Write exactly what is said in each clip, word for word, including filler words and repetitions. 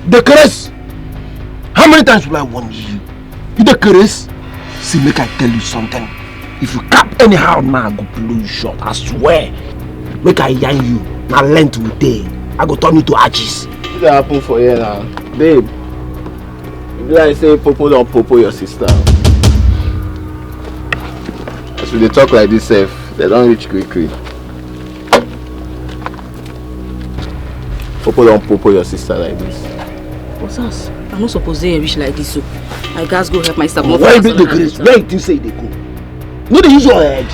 The craze. How many times will I warn you? You the craze? See, make I tell you something. If you cap anyhow now, I go blow you short. I swear. Make I yarn you. Na length we dey. I go turn you to ashes. Wetin dey happen for here now? Babe, e be like say popo don popo your sister. As we dey talk like this sef, dem don reach quick quick. Popo don popo your sister like this. Osas, I no suppose dey reach like this o. I gats go help my sister. Why be the craze? Where you think say you dey go? No dey use your head.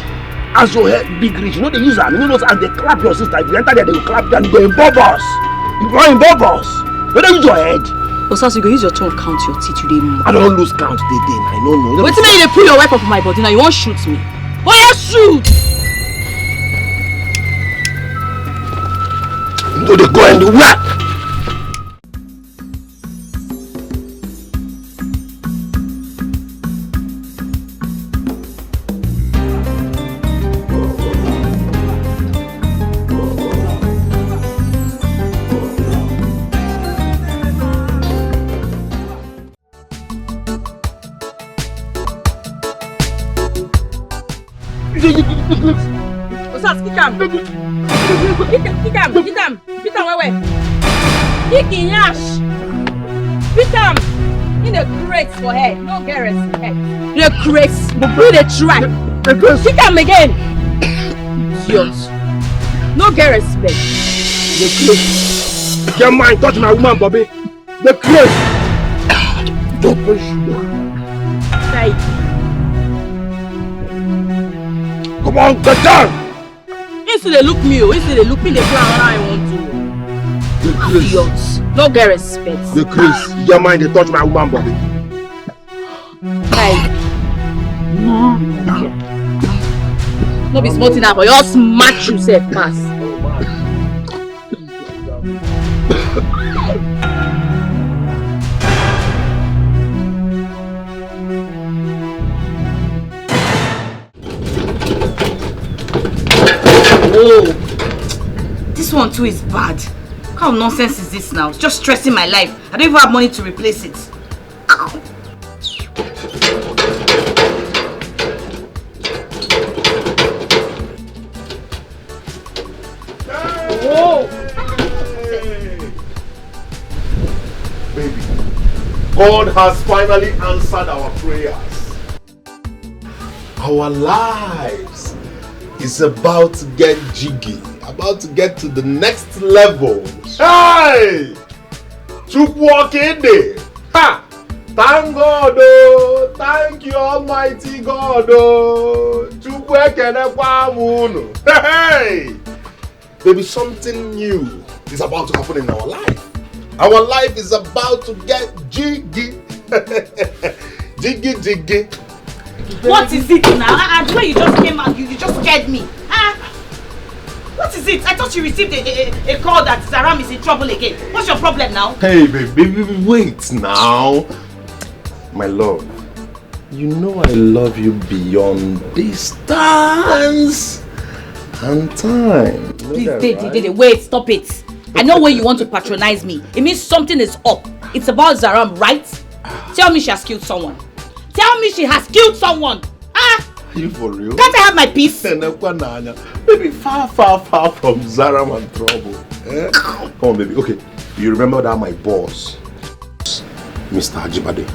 As your head big reach, no dey use am. You no know say as dem clap your sister, if you enter there, dem go clap you and you go involve us. You go involve us. No dey use your head. Osas, you go use your tongue count your teeth, you dey mad. I don lose count dey dey. I no know. Wetin make you dey put your weapon for my body now? You wan shoot me? Oya shoot! You no dey go anywhere. Osas, kick am. Kick, kick am, kick am. Beat am well well. Kick him yash. Beat am. He dey craze for head. No get respect. He dey craze. He dey try. Kick am again. Idiot. No get respect. Dey craze. Get mind, touch my woman, Bobby. Dey craze. Don't push. Like, come on, get down. He still dey look me o. He still dey look me, dey plan how I want to. Dey craze. Idiot. No get respect. Dey craze. Get mind, dey touch my woman, Bobby. Like, no be small thing I for just match you sef pass. Oh, this one too is bad. What kind of nonsense is this now? It's just stressing my life. I don't even have money to replace it. Baby, God has finally answered our prayers. Our lives is about to get jiggy, about to get to the next level. Hey! Chukwu Okinde! Ha! Thank God, oh! Thank you, Almighty God, oh! Chukwu ekenekwa m unu. Hey! Baby, something new is about to happen in our life. Our life is about to get jiggy. Jiggy, jiggy. What is it now? Ah, ah, the way you just came out, you, you just scared me. Ah, what is it? I thought you received a, a, a call that Zaram is in trouble again. What's your problem now? Hey, baby, wait now. My love, you know I love you beyond distance and time. You know that, right? Please, Dede, Dede, wait, stop it. I know when you want to patronize me. It means something is up. It's about Zaram, right? Tell me she has killed someone. Tell me she has killed someone. Ah! Are you for real? Can't I have my peace? Enekwa n'anya. Baby, far, far, far from Zaram and trouble. Eh? Come on, baby. Okay, you remember that my boss, Mister Ajibade?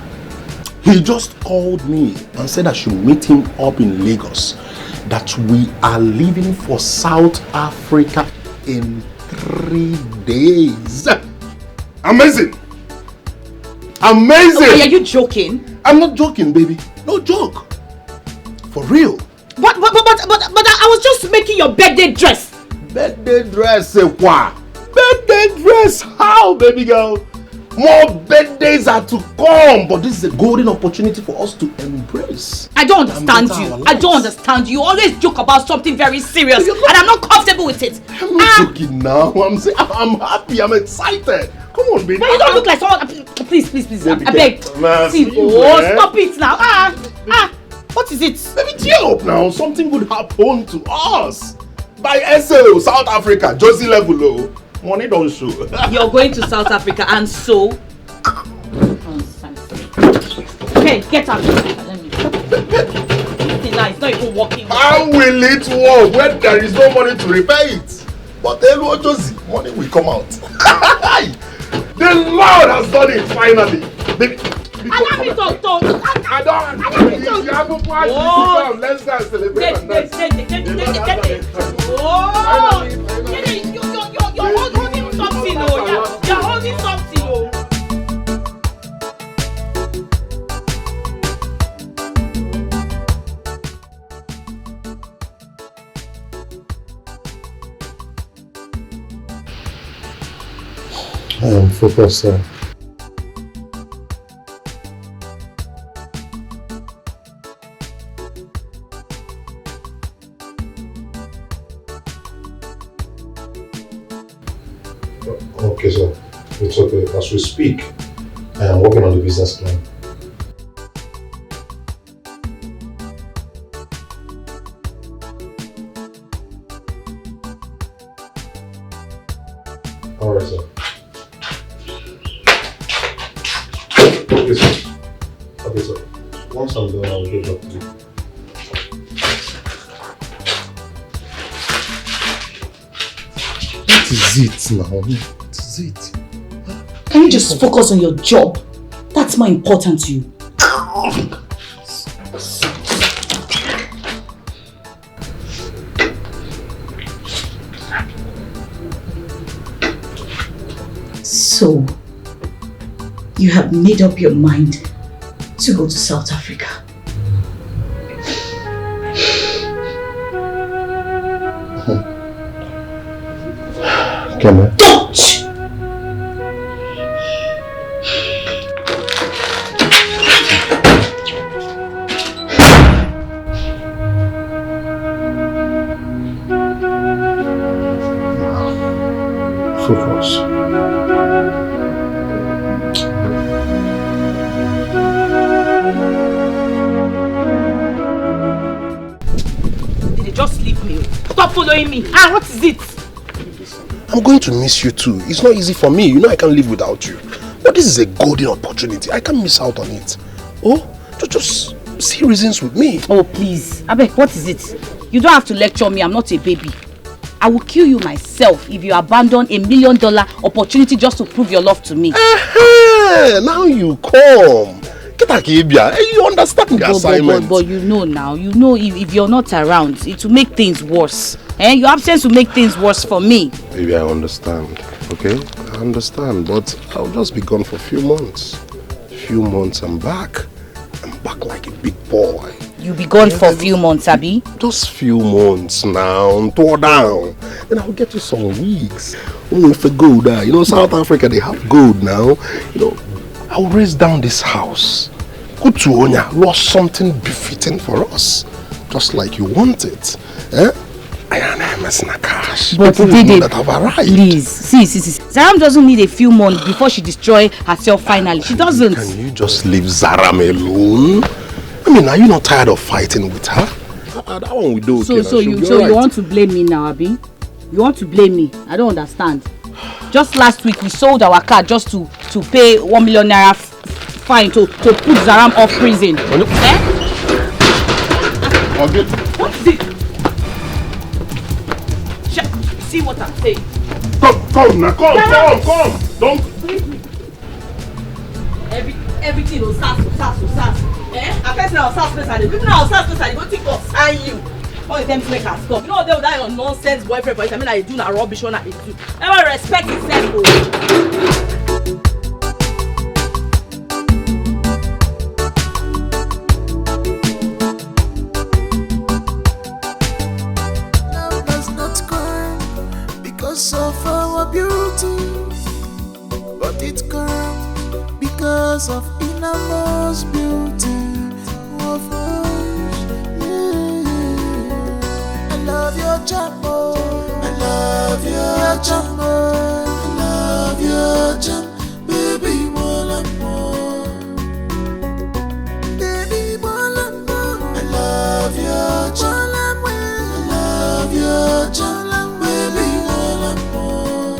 He just called me and said I should meet him up in Lagos, that we are leaving for South Africa in three days. Amazing! Amazing! Okay, are you joking? I'm not joking, baby. No joke. For real. But, but, but, but, but, but I was just making your birthday dress. Birthday dress, eh, kwa? Birthday dress? How, baby girl? More birthdays are to come, but this is a golden opportunity for us to embrace. I don't understand you. I don't understand you. You always joke about something very serious, and I'm not comfortable with it. I'm not joking now. I'm saying I'm happy. I'm excited. Come on, baby. But you don't look like someone. Please, please, please. I beg. See, oh, stop it now. Ah, ah. What is it? Baby, cheer up now. Something good happened to us. By S A O, South Africa, Jozi level, oh. Money don't show. You're going to South Africa and so. Okay, get out. Let me. This thing now is not even working. How will it work when there is no money to repair it? But Elu Ojozi, money will come out. The Lord has done it finally. The, the, Allow me to talk. I don't. Allow me to You haven't watched Oh. This. Let's go and celebrate. Get, And get, dance. get, get, The get, Lord get, has done get. it. Oh, Finally, you, finally. you, you, you, you're holding something, oh, yeah. You're holding something, oh. Um, focus, sir. Okay, sir. It's okay. As we speak, I am working on the business plan. All right, sir. Okay, sir. Okay, sir. Once I'm done, I'll get back to you. What is it now? What is it? Can you just focus on your job? That's more important to you. So, you have made up your mind to go to South Africa? Come on. Don't! Focus. They just leave me. Stop following me. Ah, what is it? I'm going to miss you too. It's not easy for me. You know I can't live without you. But this is a golden opportunity. I can't miss out on it. Oh, just, just see reasons with me. Oh, please. Abeg, what is it? You don't have to lecture me. I'm not a baby. I will kill you myself if you abandon a million dollar opportunity just to prove your love to me. Eh, now you come. Get a kibia. Eh, you understand the But, but, but, assignment. But you know now, you know if, if you're not around, it will make things worse. Eh? Your absence will make things worse for me. Baby, I understand. Okay? I understand, but I'll just be gone for a few months. Few months, I'm back. I'm back like a big boy. You'll be gone for a few months, Abby. Just few months now, tore down. Then I'll get you some wigs. Oh, if a gold, ah, you know, South Africa, they have gold now. You know, I'll raise down this house. Kutuonya, lost something befitting for us. Just like you want it. Eh? I am M S Nakash. But People will Dede, know that I've arrived. Please, see, see, see. Zaram doesn't need a few months before she destroy herself finally. She doesn't. Can you just leave Zaram alone? I mean, are you not tired of fighting with her? Ah, ah, that one we do. So, Okay, so now. She'll you, be so you alright. Want to blame me now, Abby? You want to blame me? I don't understand. Just last week we sold our car just to to pay one million naira f- fine to to put Zaram off prison. Eh? Forget. What is it? Sh- See what I'm saying. Come, come now, come, come, come. Don't. Every, everything o sars o sars o sars. Eh? I first na o sars place I dey. People na o sars place I dey go think of sign you. All the time make I stop. You know dey with that your nonsense boyfriend for inside. Me na dey do na rubbish one I dey do. Never respect himself o. Love does not come because of our beauty, but it comes because of innermost beauty of us. Yeah. I love your charm, oh. I love your charm, oh. I love your charm, baby, more and more. Baby, more and more. I love your charm. I love your charm, baby, more and more.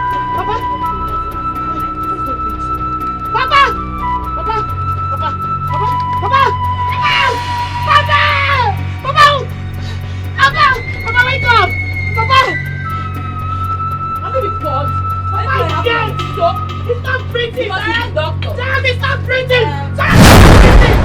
Papa! Papa! Papa! Papa! Papa! Papa! Papa! Papa! Papa! Papa, wake up! Papa! Have you been called? Papa, it's dead! He's not breathing! Sarah! Doctor. Sarah, he's not breathing! Sarah, he's not breathing!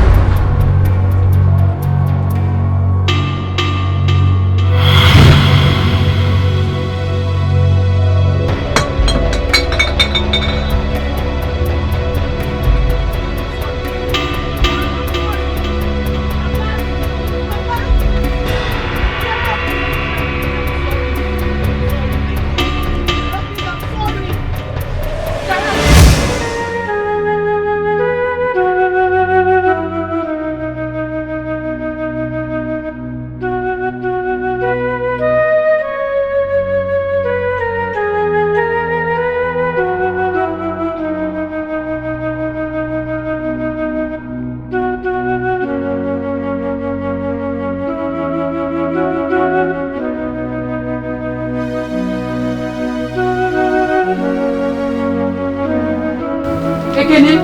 Ekene.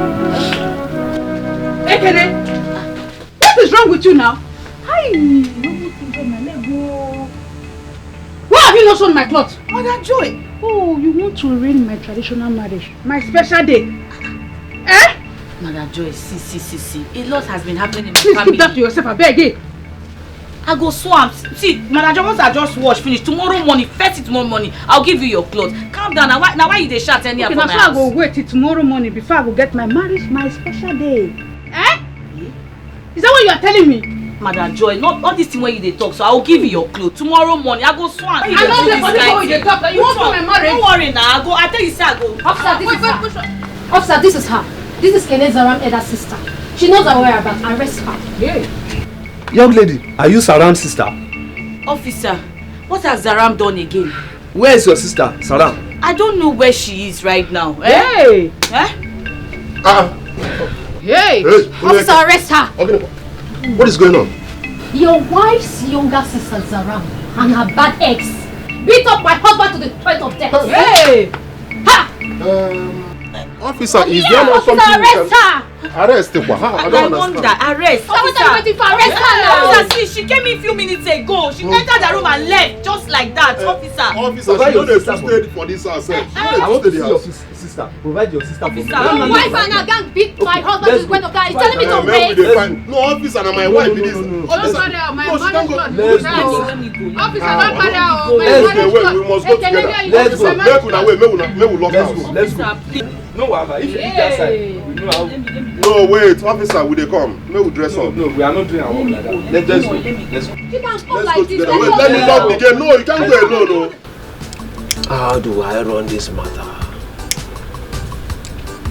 Ekene. What is wrong with you now? Hi, no good to get my leg, oh. Why have you not sewn my cloth? Mother Joy. Oh, you want to ruin my traditional marriage, my special day. Eh? Mother Joy, see, see, see, see. A lot has been happening in the family. Please keep that to yourself, I beg. Eh? I go sew am. See, Mother Joy, once I just wash finish, tomorrow morning, first thing tomorrow morning, I'll give you your clothes. Calm down. Now why, now why you dey shout anyhow? Okay, for now my so I house? Go wait till tomorrow morning before I go get my marriage, my special day. Eh? Eh? Is that what you are telling me? Mother Joy, not all this thing wey you dey talk, so I will give you your clothes tomorrow morning. I go sew am. I no dey for this one wey you dey talk. You want for my marriage? Don't worry now. I go. I tell you, say I go. Officer, this is her. Officer, this is her. This is Kene Zaram elder sister. She knows her whereabouts. Arrest her. Hey. Young lady, are you Saram's sister? Officer, what has Zaram done again? Where is your sister, Saram? I don't know where she is right now. Eh? Hey! Eh? Ah. Hey! Hey, Officer, arrest her. Okay, what is going on? Your wife's younger sister, Zaram, and her bad ex beat up my husband to the point of death. Hey! Um, officer, is there not something we can arrest her? How? I don't understand. Wonder. Arrest. Officer, waiting for arrest her now. Officer, see, she came in few minutes ago. She entered the room and left just like that. Officer. Officer, she don't dey stay for this house. She don't dey stay the house. Sister, provide your sister for me. Your wife and her gang beat my husband to the point of that. He's telling me to wait. No, officer, na my wife be this. Officer, no, she can't go. Let's go. Officer, don't bother. Let's go. Wait, we must go together. Let's go. Make una wait, make una, make we lock house. Let's go. No wahala. If you leave that side, we know how. No, wait, officer, we dey come. Make we dress up. No, we are not doing our work like that. Let's just go. Let's go. You can come like this. Wait, let me lock the gate. No, you can't go alone, no. How do I run this matter?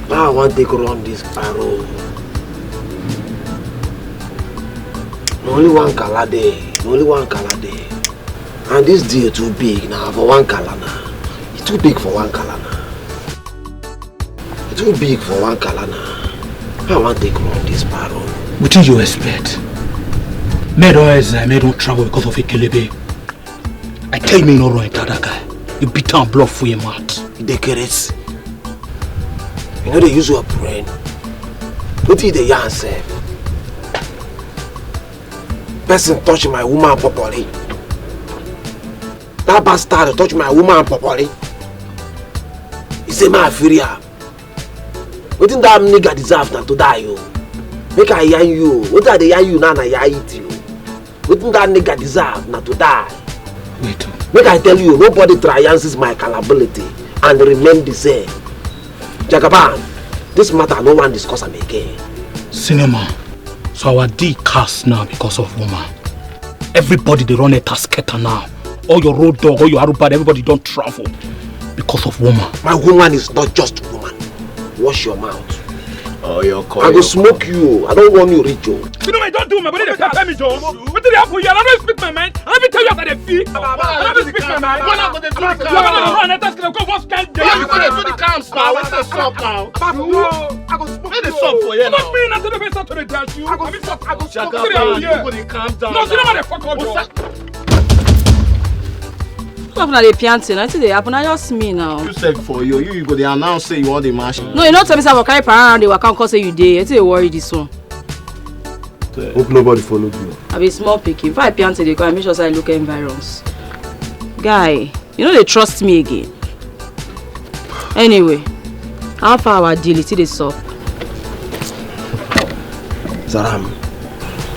How I wan take run this paro? Na only one kala dey, na only one kala dey. And this deal too big na for one kala na. E too big for one kala na. E too big for one kala na. How I wan take run this paro? Wetin you expect? Men don exile, men don travel because of Ekelebe. I tell you, make you no run enter that guy. You beat am blood for him mouth. You dey craze. You no dey use your brain. Wetin you dey yarn sef? Person touch my woman popori. That bastard touch my woman popori. He say make I free am. Wetin that nigga deserve na to die o. Make I yarn you o. Wetin I dey yarn you now na yaiti o. Wetin that nigga deserve na to die. Wait o. Make I tell you, nobody triumphs my calability and remain the same. Jagaban, this matter I no wan discuss am again. Senior man, so our deal cast now because of woman. Everybody dey run a tasketa now. All your road dog, all your arubad, everybody don travel because of woman. My woman is not just woman. Wash your mouth. Oh, your call. I go smoke you. I don't want you rich o. You know, I don't do my body. They pay me, Joe. What did happen here? I don't speak my mind. I don't tell you after the fee. I don't speak my mind. What am I gonna do? You are gonna run and ask them, go, what's kind of. You gonna do the camps now? What's the shop now? I go smoke you. Where the shop for here now? Not me, not the person to the dance you. I go smoke. I go smoke. Calm down. No, you know what the fuck I'm doing. What's up? Una dey piante na, wetin dey happen? Na just me now. You sef for you, you, you go dey announce say you wan dey mash. No, you no tell me say I go carry parent around dey waka come say you dey. Wetin dey worry this one? Hope nobody follow you. I be small pikin. If I piante dey go, I make sure say I look environs. Guy, you no dey trust me again. Anyway, how far our deal? It dey sup? Zaram,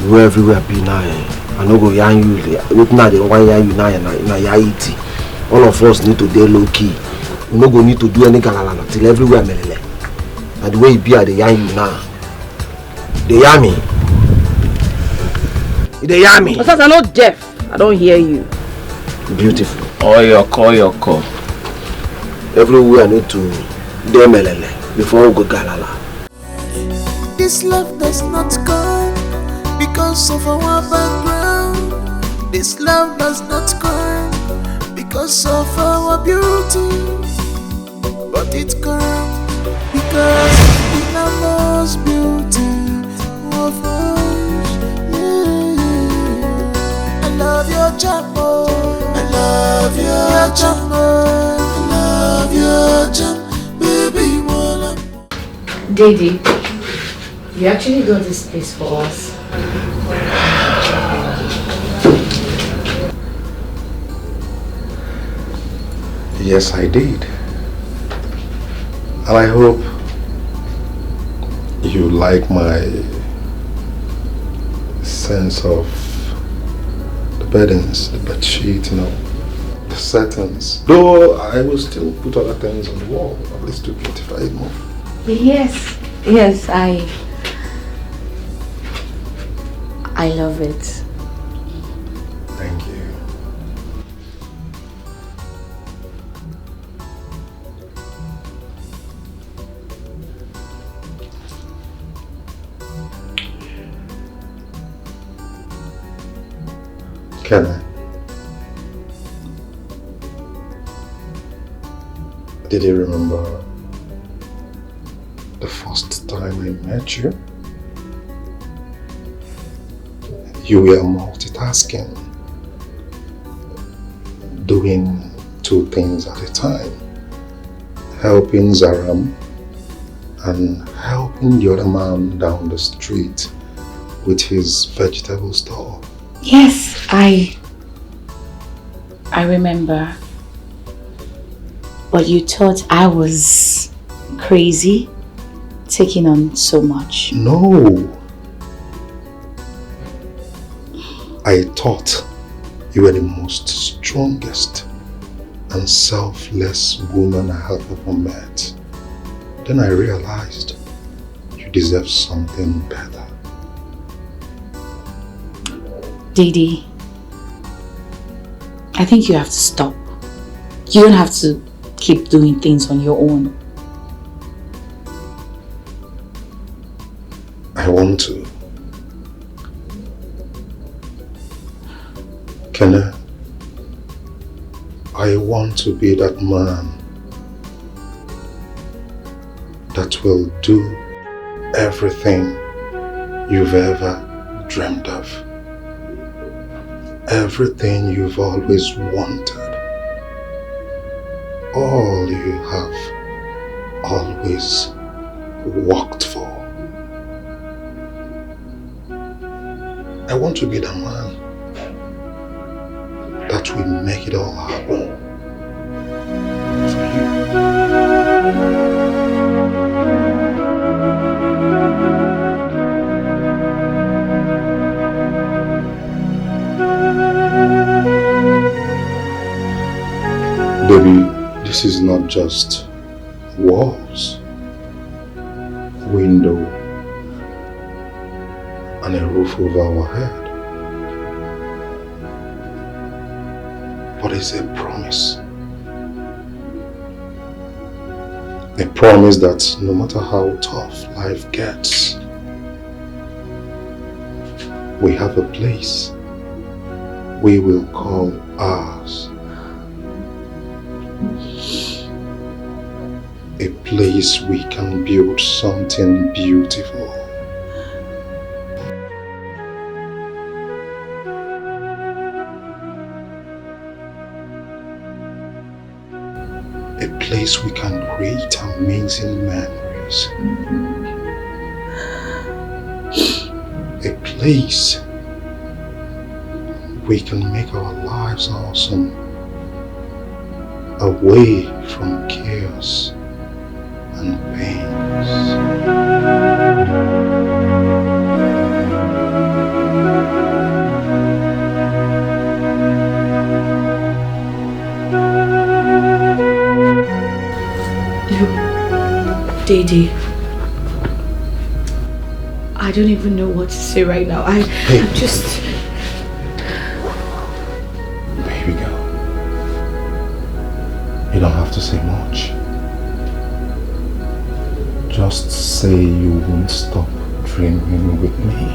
you everywhere be now, eh? I no go yarn you. Wetin I dey wan yarn you now, eh, na, na yaiti. All of us need to dey low key. We no go need to do any galala till everywhere melele. Na the way e be, I dey yarn you now. Dey yarn me. You dey yarn me. Osasa, no deaf. I don't hear you. Beautiful. Oyo ko, oyo ko. Everywhere I need to dey melele before we go galala. This love does not come because of our background. This love does not come because of our beauty. But it comes because in the most beauty of us. Yeah. I love your chamo. I love your chamo. I love your chamo. Baby, wanna. Daddy, you actually got this place for us. Yes, I did. And I hope you like my sense of the beddings, the bed sheet, you know, the settings. Though I will still put other things on the wall, at least to beautify it more. Yes, yes, I, I love it. Thank you. Can I? Did you remember the first time I met you? You were multitasking, doing two things at a time. helping Zaram and helping the other man down the street with his vegetable store. Yes, I I remember. But you thought I was crazy taking on so much. No. I thought you were the most strongest and selfless woman I have ever met. Then I realized you deserve something better. Didi, I think you have to stop. You don't have to keep doing things on your own. I want to. Kene, I want to be that man that will do everything you've ever dreamed of. Everything you've always wanted. All you have always worked for. I want to be the man that will make it all happen. Baby, this is not just walls, window, and a roof over our head. But it's a promise. A promise that no matter how tough life gets, we have a place we will call ours. A place we can build something beautiful. A place we can create amazing memories. A place we can make our lives awesome, away from chaos and pains. Didi, I don't even know what to say right now. I, hey. I'm just. Baby girl, you don't have to say much. Just say you won't stop dreaming with me.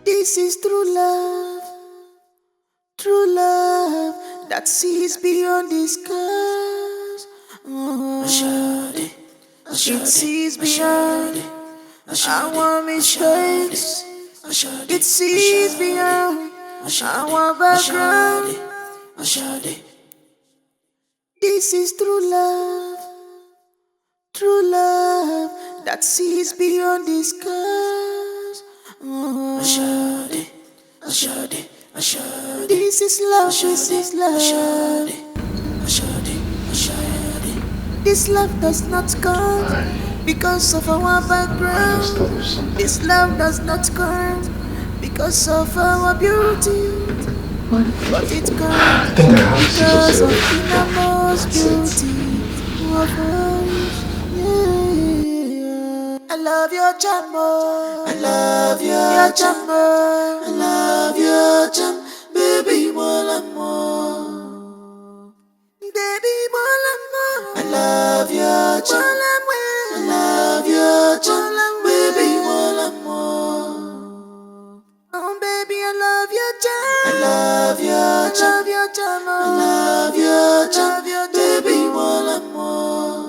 This is true love. True love that sees beyond the scars. Mm. It sees beyond our mistakes. It sees beyond our background. This is true love. True love that sees beyond the scars. Mm. This is love, this is love. This love does not come because of our background. This love does not come because of our beauty. But it comes because of innermost beauty. I love your charm, oh. I love your charm, oh. I love your charm, baby, more and more. Baby, more and more. I love your charm. I love your charm, baby, more and more. Oh, baby, I love your charm. I love your charm. I love your charm, oh. I love your charm, baby, more and more.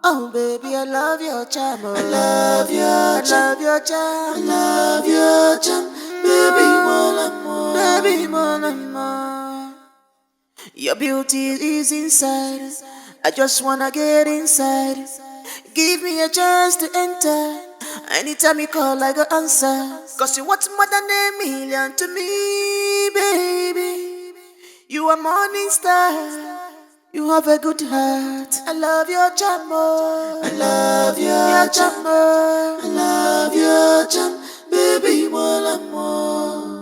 Oh baby, I love your charm. I love your charm. I love your charm. I love your charm. Baby, more and more. Baby, more and more. Your beauty is inside. I just wanna get inside. Give me a chance to enter. Anytime you call, I go answer. Cause you worth more than a million to me, baby. You are morning star. You have a good heart. I love your charm, oh. I love your charm, oh. I love your charm, baby, more and more.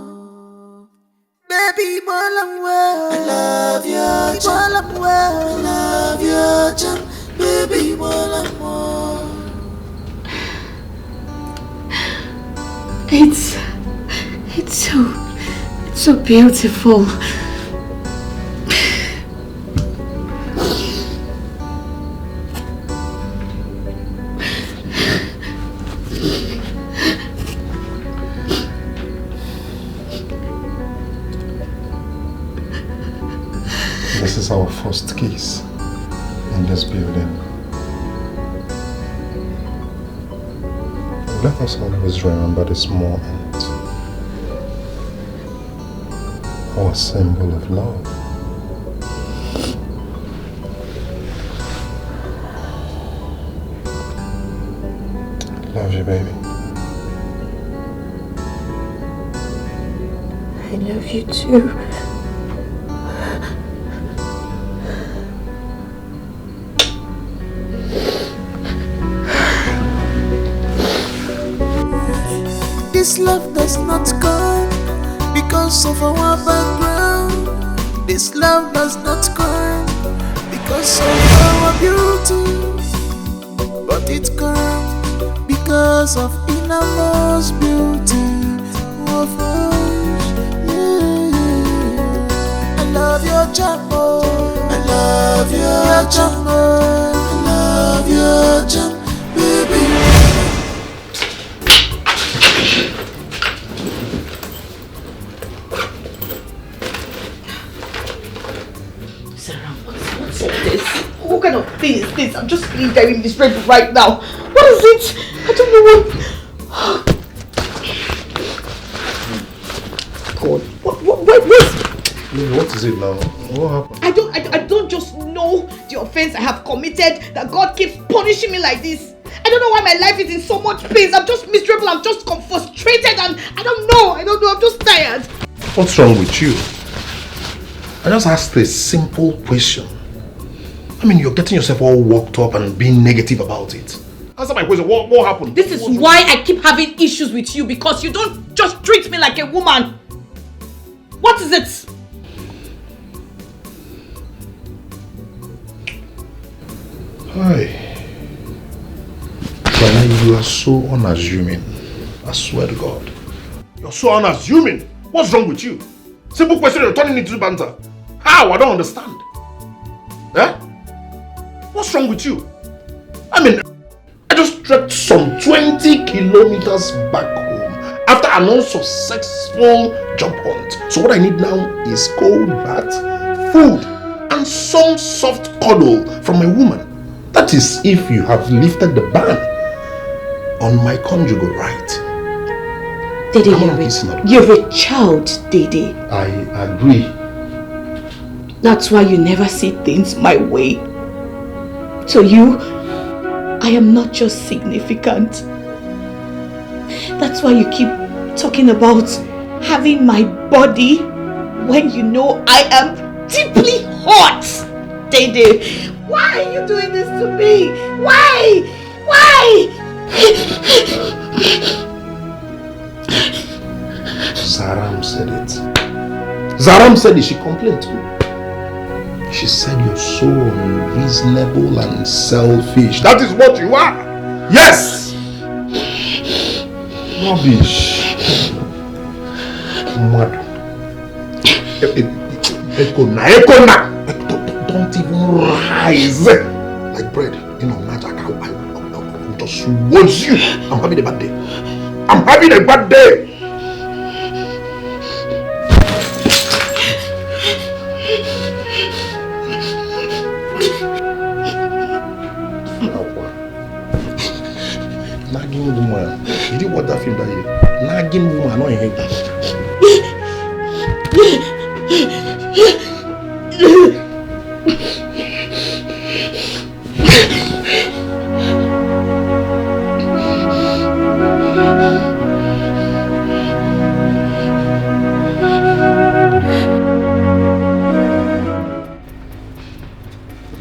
Baby, more and more. I love your charm. More and more. I love your charm, baby, more and more. It's, it's so, it's so beautiful. This is our first kiss in this building. Let us always remember this moment. Our symbol of love. Love you, baby. I love you too. This love does not come because of our background. This love does not come because of our beauty, but it comes because of innermost beauty of us. Yeah. I love your charm, oh. I love your charm, oh. I love your charm, baby. Sarah, what's, what's all this? What kind of thing is this? I'm just feeling very miserable right now. What is it? I don't know what. God, what, what, what, what? Lily, what is it now? What happened? I don't, I, I don't just know the offense I have committed that God keeps punishing me like this. I don't know why my life is in so much pain. I'm just miserable. I'm just frustrated, and I don't know. I don't know. I'm just tired. What's wrong with you? I just asked a simple question. I mean, you're getting yourself all worked up and being negative about it. Answer my question. What, what happened? This is why I keep having issues with you, because you don't just treat me like a woman. What is it? Hi. Bana, you are so unassuming. I swear to God. You're so unassuming. What's wrong with you? Simple question, you're turning into banter. How? I don't understand. Eh? What's wrong with you? I mean, I just trekked some twenty kilometers back home after an unsuccessful job hunt. So what I need now is cold bath, food, and some soft cuddle from a woman. That is, if you have lifted the ban on my conjugal right. Dede, you're a child, Dede. I agree. That's why you never see things my way. To you, I am not just significant. That's why you keep talking about having my body when you know I am deeply hurt. Dede, why are you doing this to me? Why? Why? Zaram said it. Zaram said it. She complained too. She said you're so unreasonable and selfish. That is what you are. Yes. Rubbish. Mad. Echo na, echo na. Don't, don't even rise. Like bread. You know, magic. I, I, I, I will just wound you. I'm having a bad day. I'm having a bad day. Nagging woman. Did you watch that film that year? Nagging woman, not in head.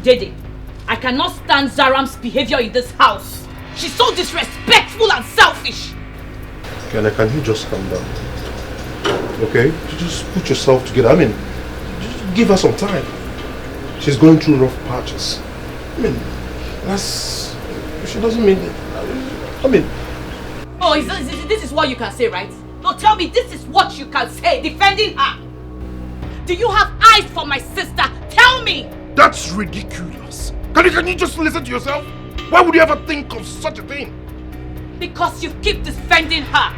Dede, I cannot stand Zaram's behavior in this house. She's so disrespectful and selfish. Kenna, can you just calm down? Okay? You just put yourself together. I mean, just give her some time. She's going through rough patches. I mean, that's... She doesn't mean... I mean... Oh, is this, is this is what you can say, right? No, tell me, this is what you can say, defending her. Do you have eyes for my sister? Tell me! That's ridiculous. Can you, can you just listen to yourself? Why would you ever think of such a thing? Because you keep defending her.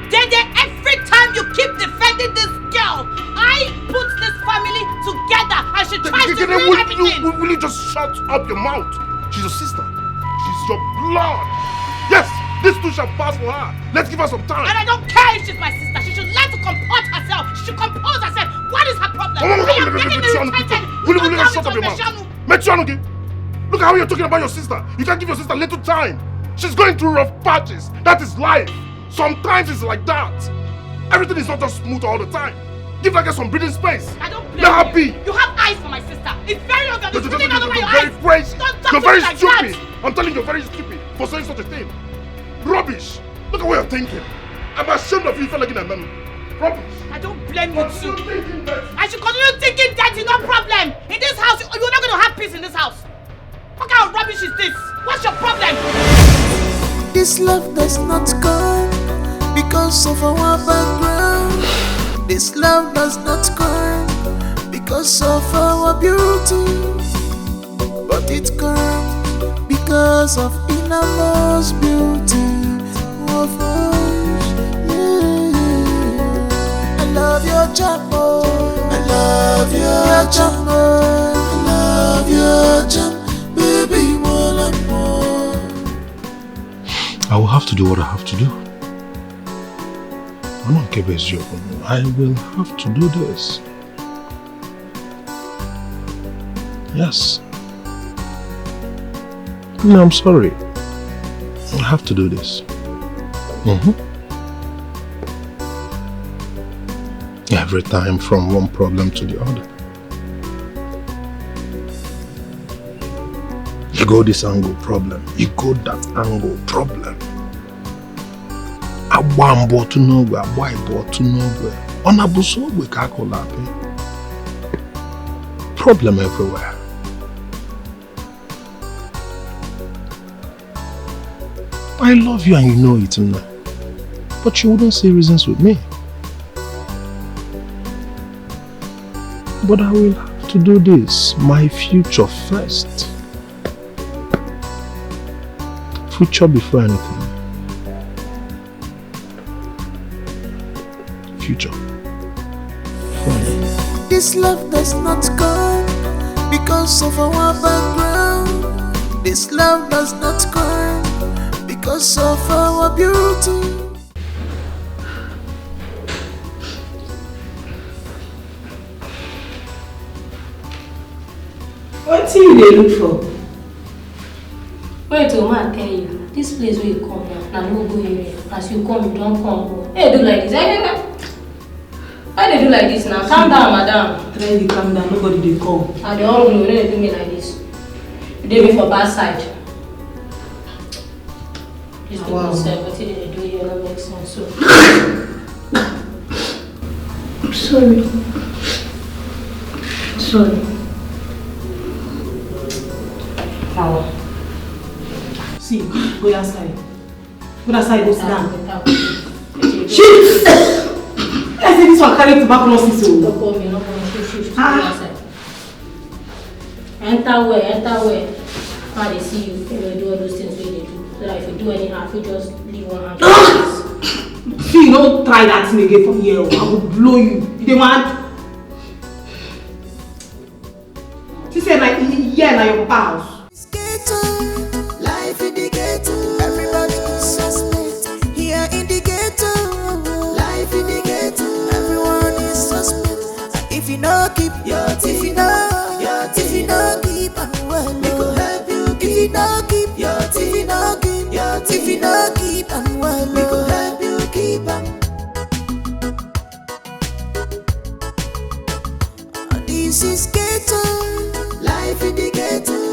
Dede, every time you keep defending this girl, I put this family together and she tries to ruin everything. Will, will you just shut up your mouth? She's your sister. She's your blood. Yes, this too shall pass for her. Let's give her some time. And I don't care if she's my sister. She should learn to comport herself. She should compose herself. What is her problem? I am getting irritated. Will you shut up your mouth? Look at how you're talking about your sister. You can't give your sister little time. She's going through rough patches. That is life. Sometimes it's like that. Everything is not just smooth all the time. Give that girl some breathing space. I don't blame Let her you. Be. You have eyes for my sister. It's very obvious. You're, you're, you're, you're very crazy. You're very stupid. Like I'm telling you, you're very stupid for saying such a thing. Rubbish. Look at what you're thinking. I'm ashamed of you, fella. Rubbish. I don't blame you too. I should continue thinking that is no problem. In this house, you're not going to have peace in this house. What kind of rubbish is this? What's your problem? This love does not come because of our background. This love does not come because of our beauty. But it comes because of innermost beauty of us. Yeah. I love your chapo. I love your chapo. I love your chapo. I will have to do what I have to do. I don't care. I will have to do this. Yes. No, I'm sorry. I have to do this. Mm-hmm. Every time from one problem to the other. You go this angle, problem. You go that angle, problem. Agba mbụ otu n'ogwe, agba ịbụ otu n'ogwe. Ọ na-abụ sọ ogwe ka a kụrụ apị. Problem everywhere. I love you and you know it, Nna. But you wouldn't see reasons with me. But I will have to do this. My future first. Future before anything. Future. This love does not come because of our background. This love does not come because of our beauty. Wetin you dey look for? Wait o, ma tell you, this place wey you come now na no go area. As you come, you don come go. Hey, do like this. Hey, hey, hey. Why dey do like this now? Calm down, madam. Try dey calm down, nobody dey come. I dey hungry, no dey do me like this. You dey me for bad side. This people sef, wetin dem dey do here no make sense. So I'm sorry. Sorry. Power. See, go outside. Go outside, go sit down. Shit! I say this one carry tuberculosis o. No call me, no call me. Shift, shift, shift. Ah. Enter where, enter where. How they see you, you dey do all those things wey you dey do. So that if you do anyhow, you just leave one hand. Ah! See, you no try that thing again for here o. I go blow you. You dey mad? She say na here na your papa house. Ghetto, life in the ghetto. Everybody is suspect here in the ghetto. Life in the ghetto. Everyone is suspect. If you no keep your teeth, if you no, your teeth, if you no keep am well, we go help you. If you no keep your teeth, if you no keep your teeth, if you no keep am well, we go help you keep am. This is ghetto, life in the ghetto.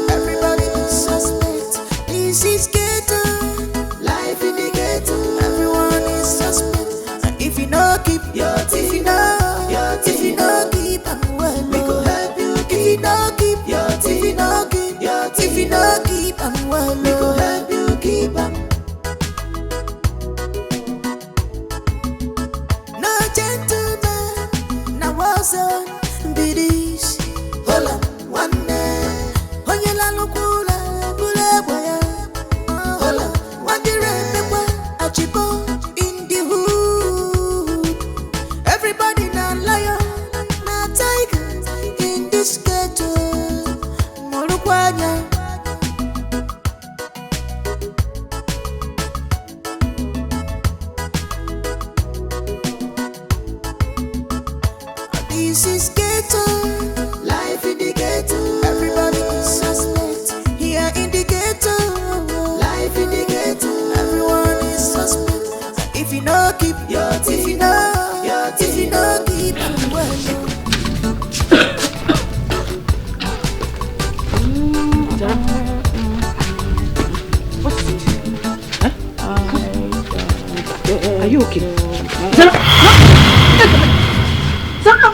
This is ghetto. Life in the ghetto. Everybody is suspect. Here in the ghetto. Life in the ghetto. Everyone is suspect. If you no keep your thing, if you no, your thing, if you no keep am well. What is it? Are you okay? Zara! Zara!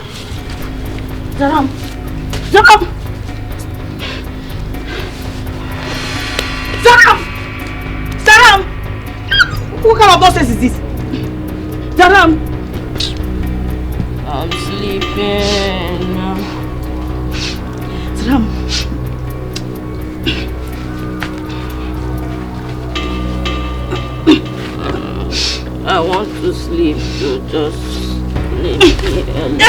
Zara! Zara! Zara! What kind of nonsense is this? Zara! I'm sleeping. Zara! I want to sleep, so just leave me alone.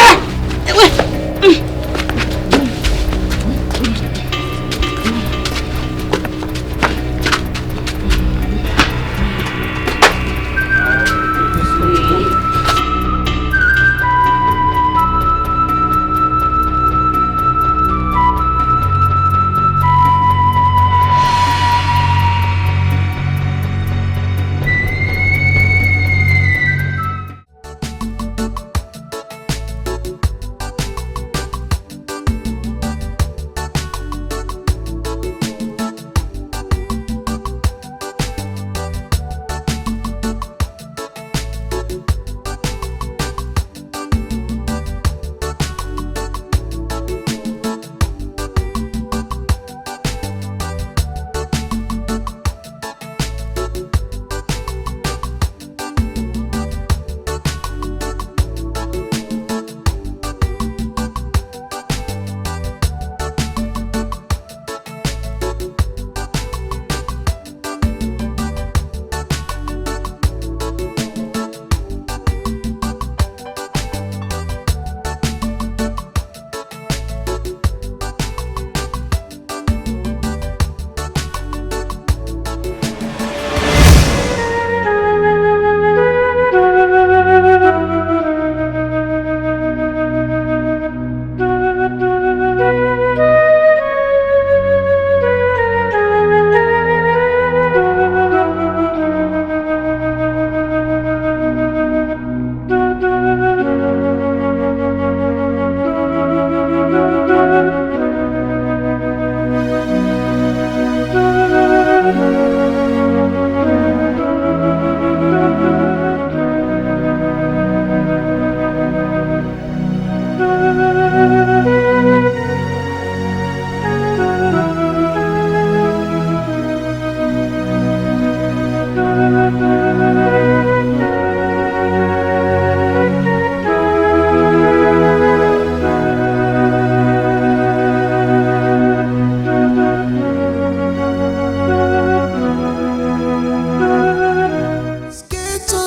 Ghetto,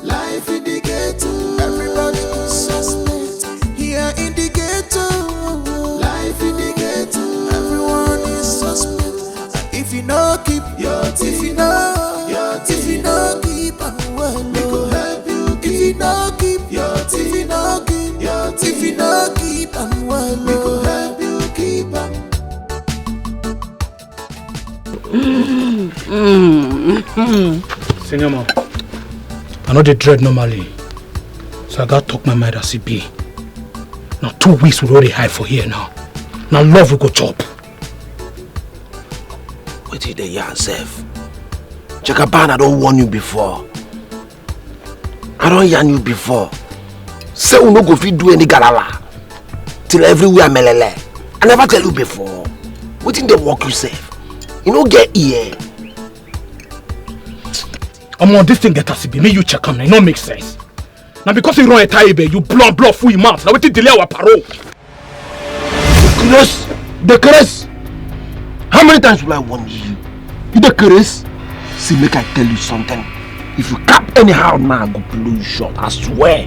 life in the ghetto. Everybody is suspect. Here in the ghetto, life in the ghetto. Everyone is suspect. If you no keep your thing, if you no, your thing, if you no keep am well, we go help you. If you no keep your thing, if you no keep your thing, if you no keep am well, we go help you keep am. Senior man, I know they dread normally, so I gotta talk my mind as it be. Now two weeks we already hide for here now. Now love we go chop. Wetin dey yarn sef? Jagaban, I don warn you before. I don yarn you before. Say we no go fit do any galala till everywhere melele. I never tell you before. Wetin dey work you sef? You no get ear. Omo, this thing get as e be. Make you check am, e no make sense. Na because you run enter Ibe, you blood blood full your mouth. Na wetin delay our parole. The craze, the craze. How many times will I warn you? You the craze? See, make I tell you something. If you cap anyhow now, I go blow you short. I swear.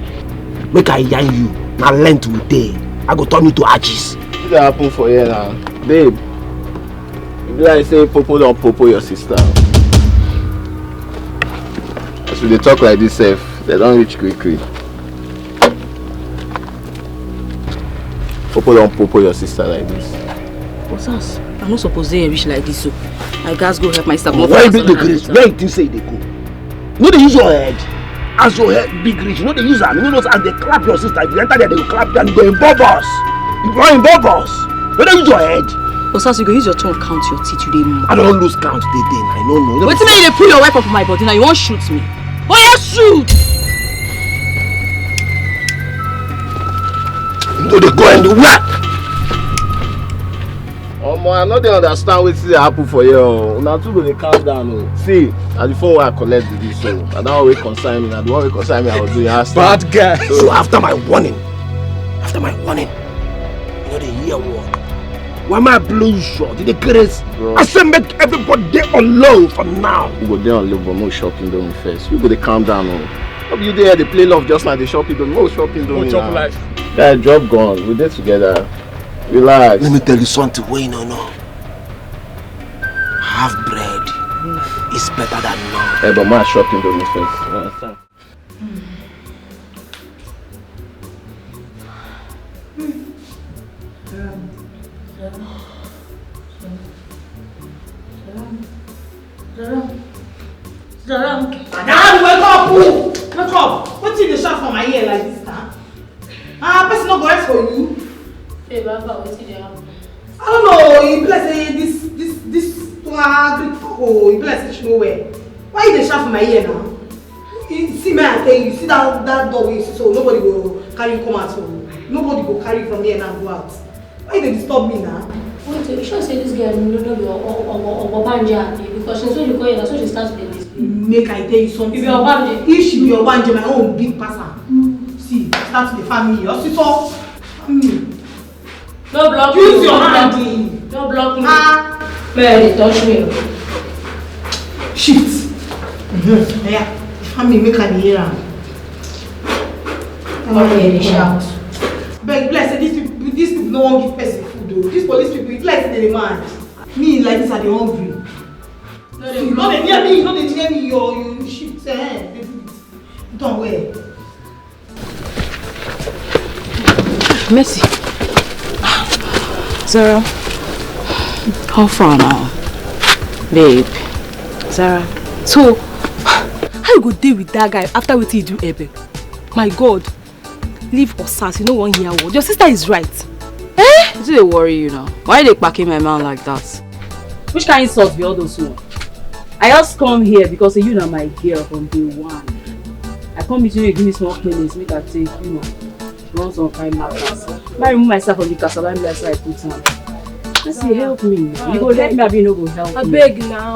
Make I yarn you. Na length we dey. I go turn you to ashes. Wetin dey happen for here now? Babe, E be like say popo don popo your sister. As we dey talk like this sef, dem don reach quick quick. Popo don popo your sister like this. Osas, I no suppose dey reach like this o. I gats go help my sister comot for that salon. Where you think say you dey go? No dey use your head. As your head big reach, no dey use am. You no know say as dem clap your sister, if you enter there, dem go clap you and you go involve us. You go involve us. No dey use your head. Osas, you go use your tongue count your teeth, you dey mad. I don lose count dey dey, I no know. Wetin make you dey put your weapon for my body now? You wan shoot me? Oya shoot! You go dey go anywhere. Omo, I no dey understand wetin dey happen for here o. Una two go dey calm down o. See, na the phone wey I collect be this o. Na that one wey concern me, na the one wey concern me I go do, you understand? Bad guy. So, after my warning, after my warning, you no dey hear word. Why am I blow you short? You dey craze? Bro. I say make everybody dey on low for now. We go dey on low, but make we chop Indomie first. You go dey calm down o. No be you dey here dey play love just now, dey chop Indomie. Make we chop Indomie now. Go chop life. Guy, drop gun. We dey together. Relax. Let me tell you something wey you no know. Half bread is better than none. Hey, but make we chop Indomie first. You understand? Madam, wake up! Oh! Wake up! Wetin you dey shout for my ear like this now? Ah, person no go rest for you. Hey, Baba, wetin dey happen? I don't know. E be like say this this this tua Greek fuck o. E be like say she no well. Why you dey shout for my ear now? You see, me I tell you, see that that door wey you see so, nobody go carry you come out o. Nobody go carry you from here now go out. Why you dey disturb me now? Wait, you sure say this girl no no be Ogbanje abi? Because since when you come here, na so she start to dey display. Make I tell you something. If you Ogbanje. If she be Ogbanje, my own big pass am. See, start to dey farm me. Hospital, farm me. No block me. Use your hand. No block me. Ah. Man, dey touch me. Shift. Mm-hmm. Yeah. Farm me, make I dey hear am. Come here, dey shout. Beg, bless, say these people, these people no wan give person food o. These police people, e be like say dem dey mad. Me like this, I dey hungry. No dey block me. No dey near me, no dey near me. Your you shift, eh? Dey do it. Don where? Mercy. Zara, how far now? Babe. Zara. So, how you go dey with that guy after wetin you do Ebe? My God. Leave Osas, you no wan hear word. Your sister is right. Eh? Wetin dey worry you now? Why you dey kpaki my man like that? Which kind insult be all those one? I just come here because say you na my girl from day one. I come meet you, you give me small payments, make I take, you know, run some kind matters. Make I remove myself from the kasala, make I put am. Mercy, help me. You go help me, abi you no go help me? Abeg now.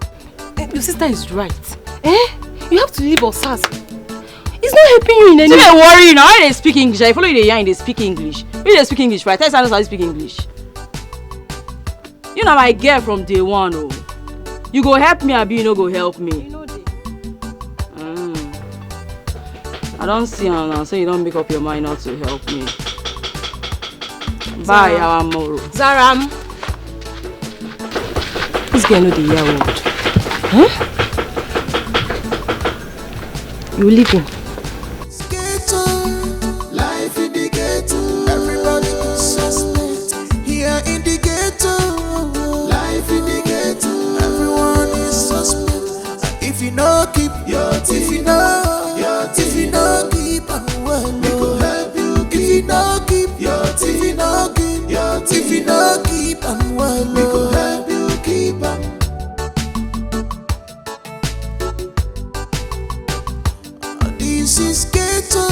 Eh, your sister is right. Eh? You have to leave Osas. It's not helping you in any way. Wetin dey worry you now? Why you dey speak English? I follow you dey yarn, you dey speak English. You dey speak English, right? Tell you say I no sabi speak English. You na my girl from day one o. You go help me, abi you no go help me? You no dey. Mm. I don see am now, so you don make up your mind not to help me. Bye, Zaram. Our moro. Zaram. This girl no dey hear word. Huh? You leave him. Ghetto, life in the ghetto. Everybody is suspect. Here in the ghetto, life in the ghetto. Everyone is suspect. If you no keep your teeth, if you no, your teeth, if you no keep am well, we go help you keep. If you no keep your teeth, if you no keep your teeth, if you no keep am well, we go help you keep am. This is ghetto,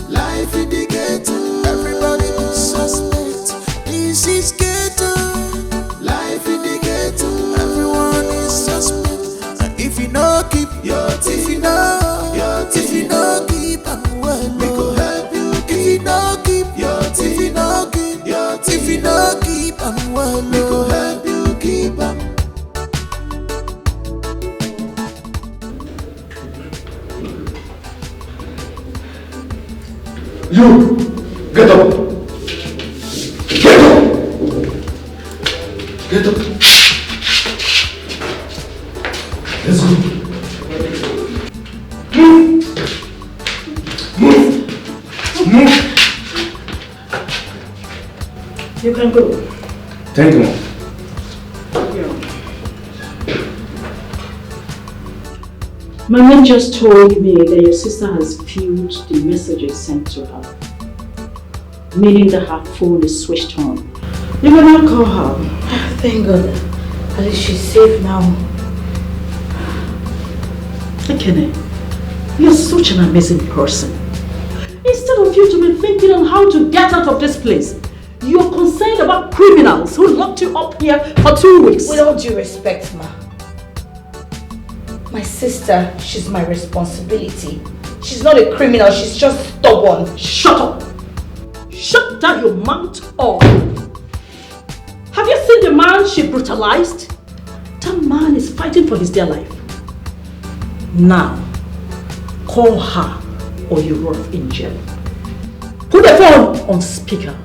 life in the ghetto. Everybody be suspect. This is ghetto, life in the ghetto. Everyone is suspect. And if you no keep your teeth, if you no, your teeth, if you no keep am well, we go help you keep. If you no keep your teeth, if you no keep your teeth, if you no keep am well, we go help you keep am. You, get up. Get up. Get up. Let's go. Move! Move! Move! You can go. Thank you, Mom. My man just told me that your sister has viewed the messages sent to her, meaning that her phone is switched on. You will not call her. Thank God. At least she's safe now. Ekene, you're such an amazing person. Instead of you to be thinking on how to get out of this place, you're concerned about criminals who locked you up here for two weeks. With all due respect, ma, my sister, she's my responsibility. She's not a criminal, she's just stubborn. Shut up! Shut down your mouth, or have you seen the man she brutalized? That man is fighting for his dear life. Now, call her or you rot in jail. Put the phone on speaker.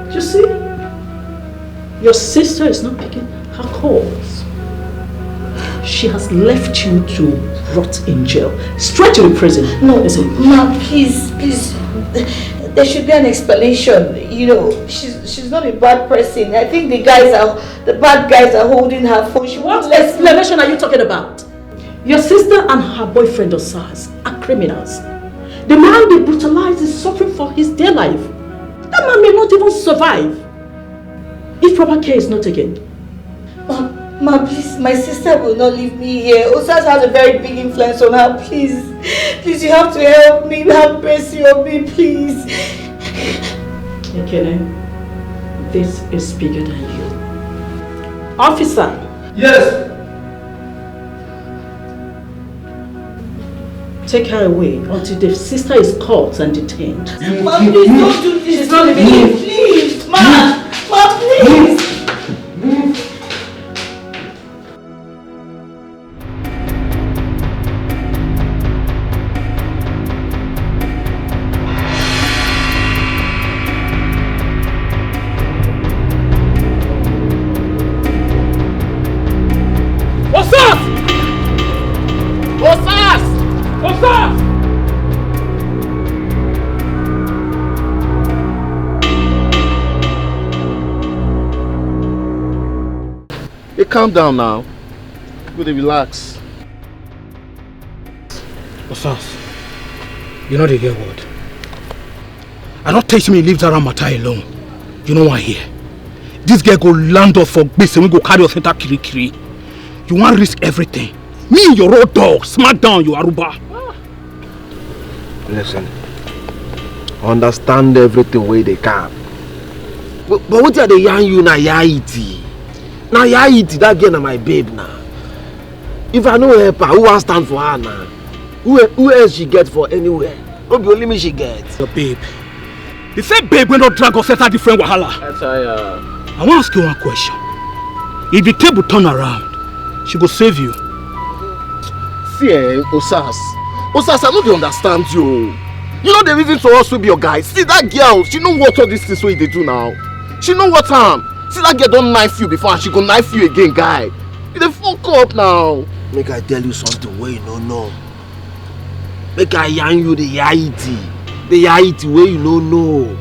You see, your sister is not picking her calls. She has left you to rot in jail, straight to the prison. No, listen, ma, please, please. There should be an explanation. You know, she's she's not a bad person. I think the guys are the bad guys are holding her phone. She won't. What explanation are you talking about? Your sister and her boyfriend Osas are criminals. The man they brutalized is suffering for his dear life. That man may not even survive if proper care is not taken. Ma, ma, please, my sister will not leave me here. Osas has a very big influence on her. Please, please, you have to help me. Have mercy on me, please. Ekene, this is bigger than you. Officer! Yes! Take her away until the sister is caught and detained. Ma, please don't do this. She's not leaving. Please, please, ma, ma, please. Osas! Osas! Osas! Hey, calm down now. Go dey relax. Osas, you know the girl word. I don't take me leave Zara matter alone. You know what here? This girl go land us for gbese, we go carry us enter kirikiri. You want risk everything. Me, your road dog, smack down, you Aruba. Listen, understand everything wey dey come. But, but wetin I dey yarn you na reality. Na reality, that girl na my babe na. If I no help her, who wan stand for her na? Who, who else she get for anywhere? No be only me she get. Your babe. The same babe wey don drag us enter different wahala. That's why, uh, I wan ask you one question. If the table turn around, she go save you. See, eh, Osas. Osas, I no dey understand you. You know the reason to us to be your guy. See that girl, she know what all these things wey you dey do now. She know what am. See that girl don knife you before and she go knife you again, guy. You dey fuck up now. Make I tell you something wey you no know. Make I yarn you the reality. The reality wey you no know.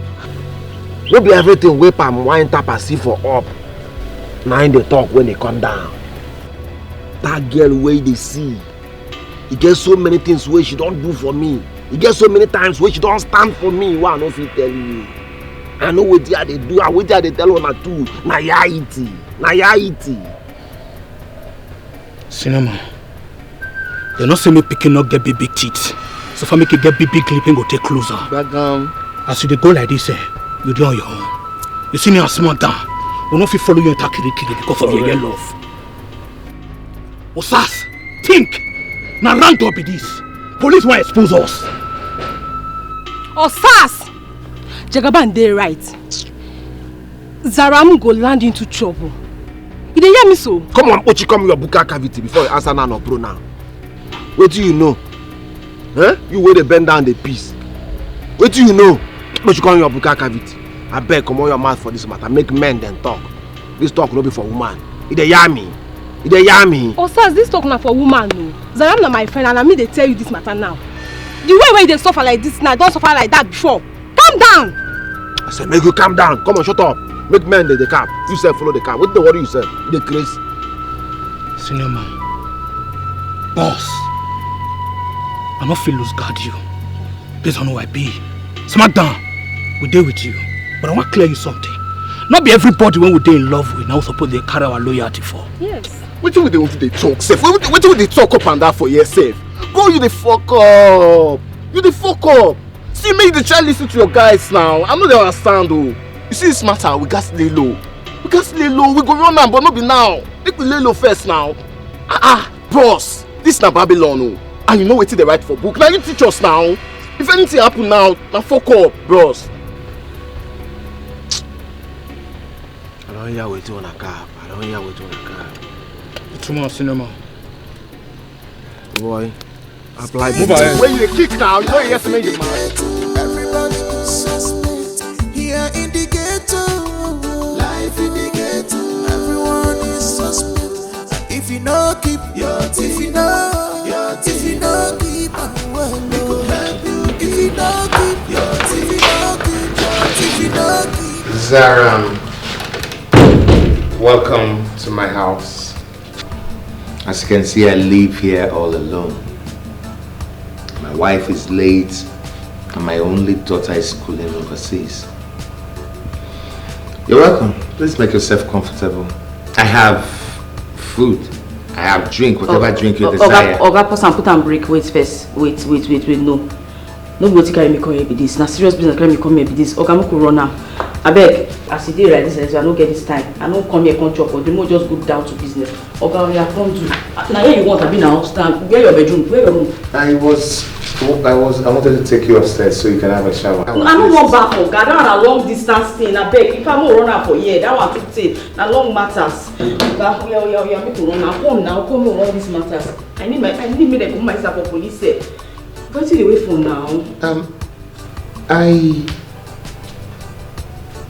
No be everything wey palm wine tap and see for up, na im dey talk when e come down. That girl wey you dey see, e get so many things wey she don do for me. E get so many times wey she don stand for me wey I no fit tell you. I know wetin I dey do and wetin I dey tell una too. Na reality. Na reality. Cinema. Dem no say make pikin no get big big teeth. So far make you get big big lip, go take closer. Gbagam. As you dey go like this, eh, you dey on your own. You see me as small down. We no fit follow you enter kiri kiri because of your yellow love. Osas, think. Na round up be this. Police wan expose us. Osas! Jagaban dey right. Zaram go land into trouble. You dey hear me so? Come on, Ochi, come your buka cavity before you answer now or pronoun. Wetin you know? Eh? You wey dey bend down dey piss. Wetin you know? Ochi, come your buka cavity. Abeg, comot your mouth for this matter. Make men dem talk. This talk no be for woman. E dey hear me? E dey hear me? Osas, this talk na for woman o. Zaram na my friend and na me dey tell you this matter now. The way wey you dey suffer like this now, I don suffer like that before. Calm down. I said make you calm down. Come on, shut up. Make men dey dey calm. You sef follow dey calm. Wetin dey worry you sef? You dey craze. Senior man, boss, I no fit lose guard you based on who I be. Smackdown, we dey with you, but I wan clear you something. No be everybody wey we dey in love with na we suppose dey carry our loyalty for. Yes. Wetin we dey want to dey talk sef? Wetin wetin we dey talk up and down for here sef? Go you dey fuck up. You dey fuck up. See, make you dey try listen to your guys now. I no dey understand o. You see this matter, we gats lay low. We gats lay low. We go run am, but no be now. Make we lay low first now. Ah ah, bros, this na Babylon o. And you know wetin dey write for book. Na you teach us now. If anything happen now, na fuck up, bros. I don hear wetin una cap. I don hear wetin una cap. Too much cinema. Boy, apply. Move ahead. When you dey kick now, you know yes make you mad. Everybody is suspect here in the ghetto. Life in the ghetto. Everyone is suspect. If you no keep your teeth, if you no, your teeth, if you no keep am well, we go help you. If you no keep your teeth, if you no keep your teeth, if you no keep. Zaram, welcome to my house. As you can see, I live here all alone. My wife is late, and my only daughter is schooling overseas. You're welcome. Please make yourself comfortable. I have food. I have drink, whatever drink you desire. Oga, Oga, pause and put am break. Wait first. Wait, wait, wait, wait. No. No be wetin carry me come here be this. Na serious business carry me come here be this. Oga, make we run am. Abeg, as e dey like this, I no get this time. I no come here come chop, but the more just go down to business. Oga, oya, come do. Na here you want, abi na upstairs? Where your bedroom? Where your room? I was, I was, I wanted to take you upstairs so you can have a shower. No, I no wan baff, Oga. That na long distance thing. Abeg, if I no run am for here, that one too tey. Na long matters. Oga, oya, oya, oya, make we run am. Come now, come, we run these matters. I need my, I need make dem put my sister for police cell. Wetin you dey wait for now? Um, I,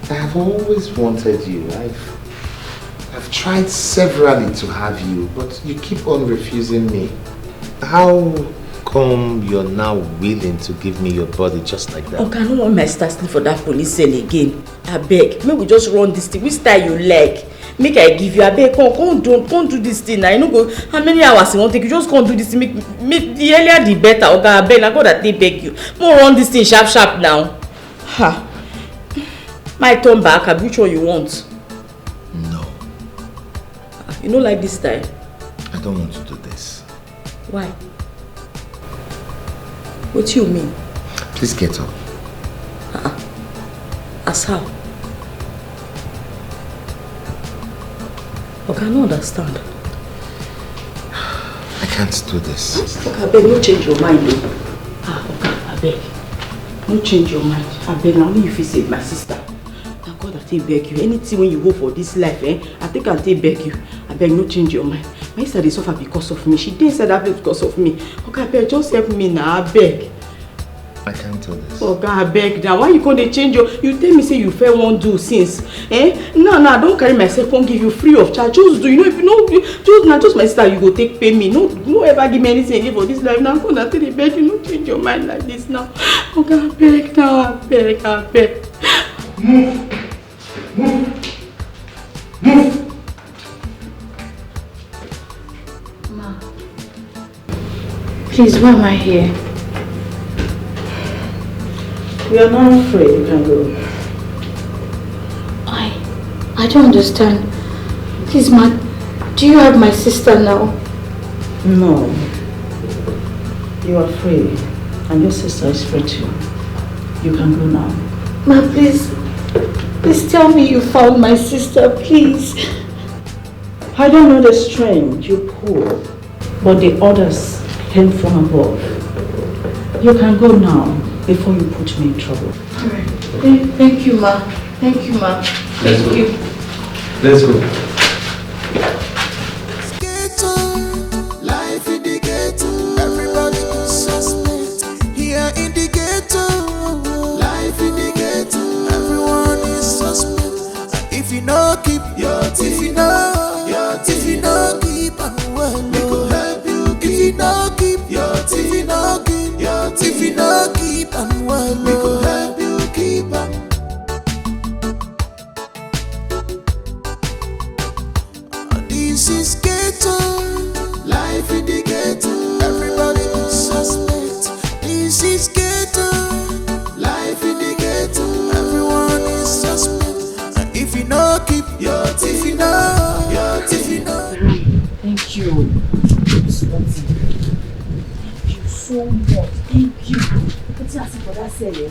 I have always wanted you. I've, I've tried severally to have you, but you keep on refusing me. How come you're now willing to give me your body just like that? Oga, I no want my sister sleep for that police cell again. Abeg, make we just run this thing. Which style you like? Make I give you, abeg, come, come do, come do this thing now. You no go, how many hours you wan take? You just come do this thing. Make, make the earlier the better, Oga, abeg, na God I take beg you. Make we run this thing sharp sharp now. Ha. My turn back, abi which one you want? No. Ah, you no like this style? I don't want to do this. Why? Wetin you mean? Please get up. Uh-uh. As how? Oga, I no understand. I can't do this. Oga, abeg, no change your mind o. Ah, Oga, abeg. No change your mind. Abeg, na only you fit save my sister. Na God I take beg you. Anything wey you hold for this life, eh, I take am take beg you. Abeg, no change your mind. My sister dey suffer because of me. She dey inside that place because of me. Oga, abeg, just help me na, abeg. I can't do this. Oga, abeg now. Why you come dey change your? You tell me say you first wan do since. Eh? Now, now I don carry myself come give you free of charge. Just do. You know, if you know, you- just now, just my sister, you go take pay me. No, no ever give me anything again for this life. Now, come now, take the beg. You no change your mind like this now. Oga, abeg now, abeg, abeg. Ma, please, why am I here? You are now free. You can go. I, I don't understand. Please, ma, do you have my sister now? No. You are free, and your sister is free too. You can go now. Ma, please, please tell me you found my sister, please. I don't know the strength you pull, but the orders came from above. You can go now before you put me in trouble. Thank, thank you, ma. Thank you, ma. Let's Thank go. you. Let's go. Ghetto, life in the ghetto. Everybody is suspect. Here in the ghetto, life in the ghetto. Everyone is suspect. If you no keep your teeth, if you no, your teeth, if you no keep am well, we go help you keep. If you no keep your teeth, if you no keep your teeth, if you no keep am well, we go help you keep am. This is ghetto, life in the ghetto. Everybody is suspect. This is ghetto, life in the ghetto. Everyone is suspect. And if you no keep your teeth, if you no, your teeth, if you no. Thank you. Thank you so much. Thank you. Wetin I see for that cell, eh?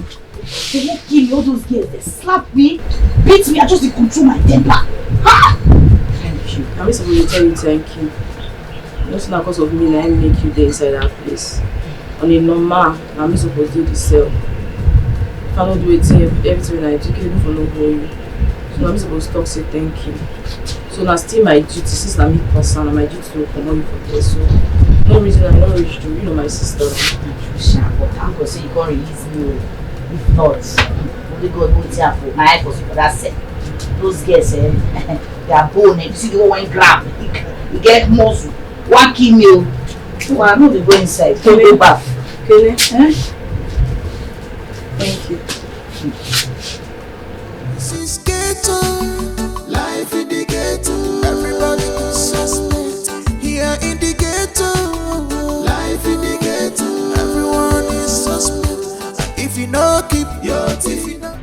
They won't kill me. All those girls, they slap me, beat me. I just dey control my temper. Ha! Thank you. Na me suppose dey tell you thank you. You know say na cause of me na im make you dey inside that place. On a normal, na me suppose dey the cell. If I no do wetin, everything wey I do, Kelebu for no hold you. So na me suppose talk say thank you. So na still my duty, since na me concern, na my duty to comot you for there. So no reason I no reach to, you know, my sister. Sha, but thank God say you come release me o. If not, only God know wetin I for my eye for see for that cell. Those girls, eh, their bone, eh, you see the one wey grab, e get muscle. Wan kill me o. So I no dey go inside. Go, go baff. Kele, eh? Thank you. This is ghetto, life in the ghetto. Everybody is suspect. Here in the ghetto, life in the ghetto. Everyone is suspect. If you no keep your teeth, if you no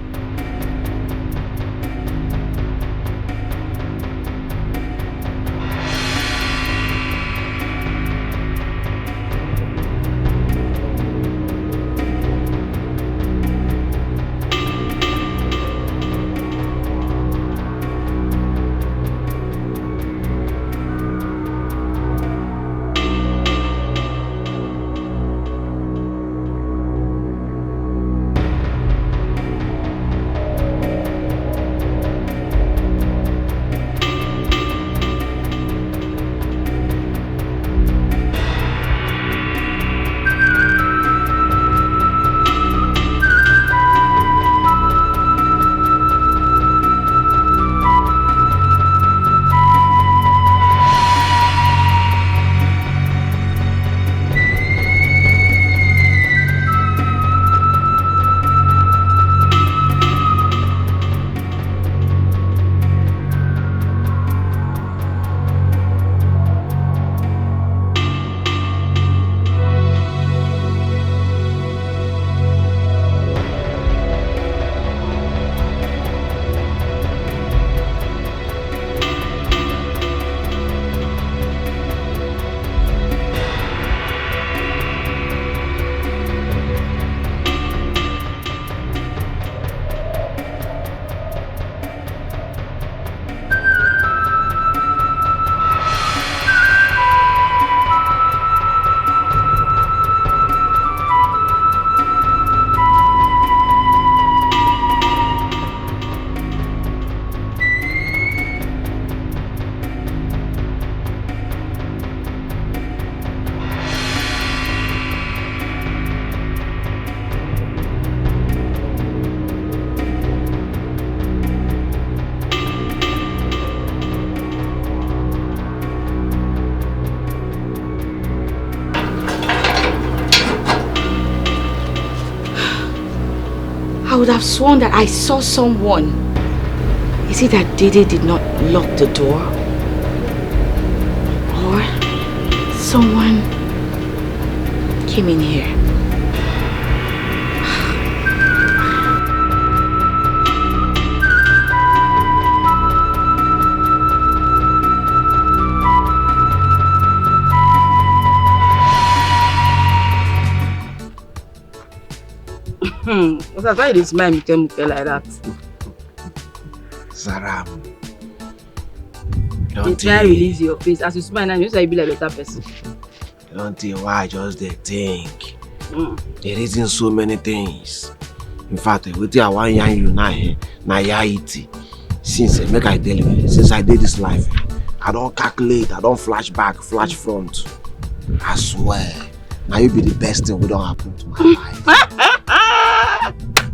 I would have sworn that I saw someone. Is it that Dede did not lock the door? Or someone came in here? Hmm. What's that? Why you dey smile, muke muke like that? Zaram. You try release your face. As you smile now, you say you be like better person. I don't think why I just dey think. Mm. There isn't so many things. In fact, eh, wetin I wan yarn you now, eh, na reality. Since eh, make I tell you, eh, since I did this life, eh, I don't calculate, I don't flashback, flash front. I swear, now you be the best thing we don't happen to my life.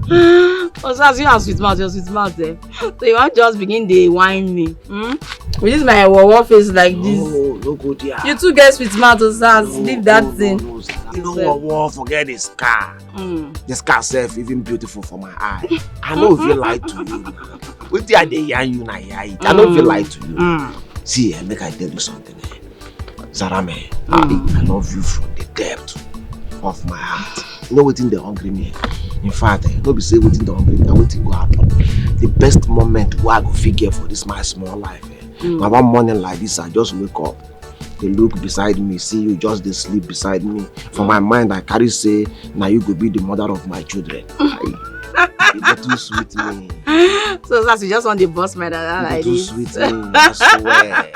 Osas, you are sweet mouth, you're sweet mouth, eh? So you want just begin dey whine me? Hmm? With this my wawa face like this. No, no go there. You too get sweet mouth, Osas. No, leave that no, thing. No, no, you know what? Forget this car. Mm. This car self even beautiful for my eye. I know if you lie to you. Wetin I dey yarn you na yarn it. I know if you lie to you. Mm. See, eh, make I tell you something. Eh. Zarame, mm. I, I love you from the depth of my heart. You know wetin dey hungry me? In fact, eh, no be say wetin dey hungry me, na wetin go happen. The best moment wey I go fit get for this my small life. Eh. Mm. Na one morning like this, I just wake up. They look beside me, see you just dey sleep beside me. For my mind, I carry say, now you go be the mother of my children. You go too sweet me. So that's you just want to bust my dada like this. You go too sweet me, I swear.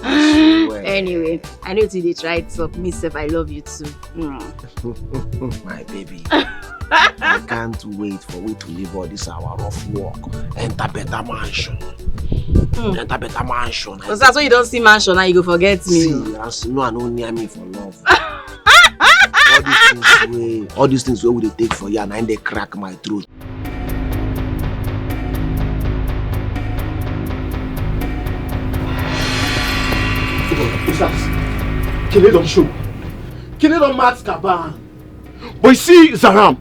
I swear. Anyway, I know you dey try talk. Me sef, I love you too. Mm. My baby. I can't wait for we to leave all this our rough work. Enter better mansion. Mm. Enter better mansion. So that's why you don't see mansion now, you go forget me. See, as you know, I don't near me for love. All these things wey all these things wey we dey take for here na im dey crack my throat. Kele don show. Kele don match Kaban. But you see Zaram,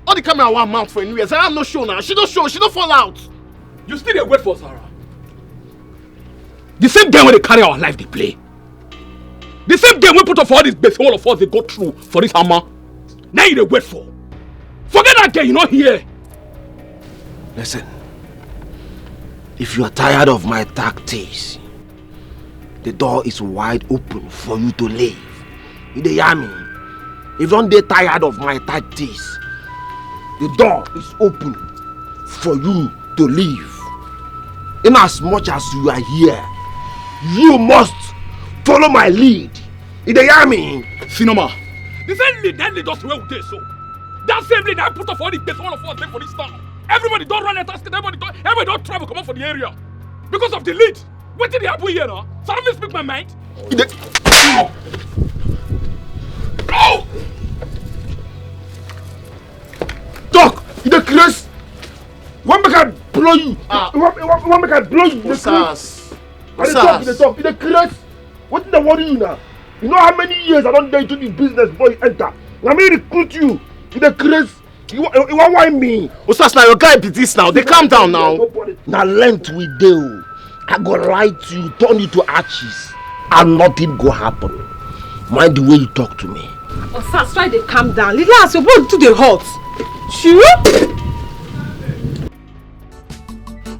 all the camera wan mount for anywhere. Zaram no show now. She no show. She no fall out. You still dey wait for Zaram? The same girl wey dey carry our life dey play. The same girl wey put up for all this gbese all of us dey go through for this hammer. Now you dey wait for. Forget that girl, you no hear. Listen, if you are tired of my tactics, the door is wide open for you to leave. You dey hear me? If you don dey tired of my tactics, the door is open for you to leave. In as much as you are here, you must follow my lead. You dey hear me? Sinoma, the same lead that lead us where we dey so. That same lead that put up all the place all of us dey for this town. Everybody don run enter state, everybody don everybody don travel comot for the area because of the lead. Wetin dey happen here now? So I no fit speak my mind. You dey talk. You dey craze. Wan make I blow you? Ah. You wan, you wan, you wan make I blow you? You dey craze. I dey talk, you dey talk. You dey craze. Wetin dey worry you now? You know how many years I don dey into the business before you enter? Na me recruit you. You dey craze. You, you, you wan whine me? Osas, na your guy be this now. Dey calm down now. Na length we dey o. I go light you, turn you to ashes, and nothing go happen. Mind the way you talk to me. Osas, try dey calm down. Relax, your body too dey hot. Shiro?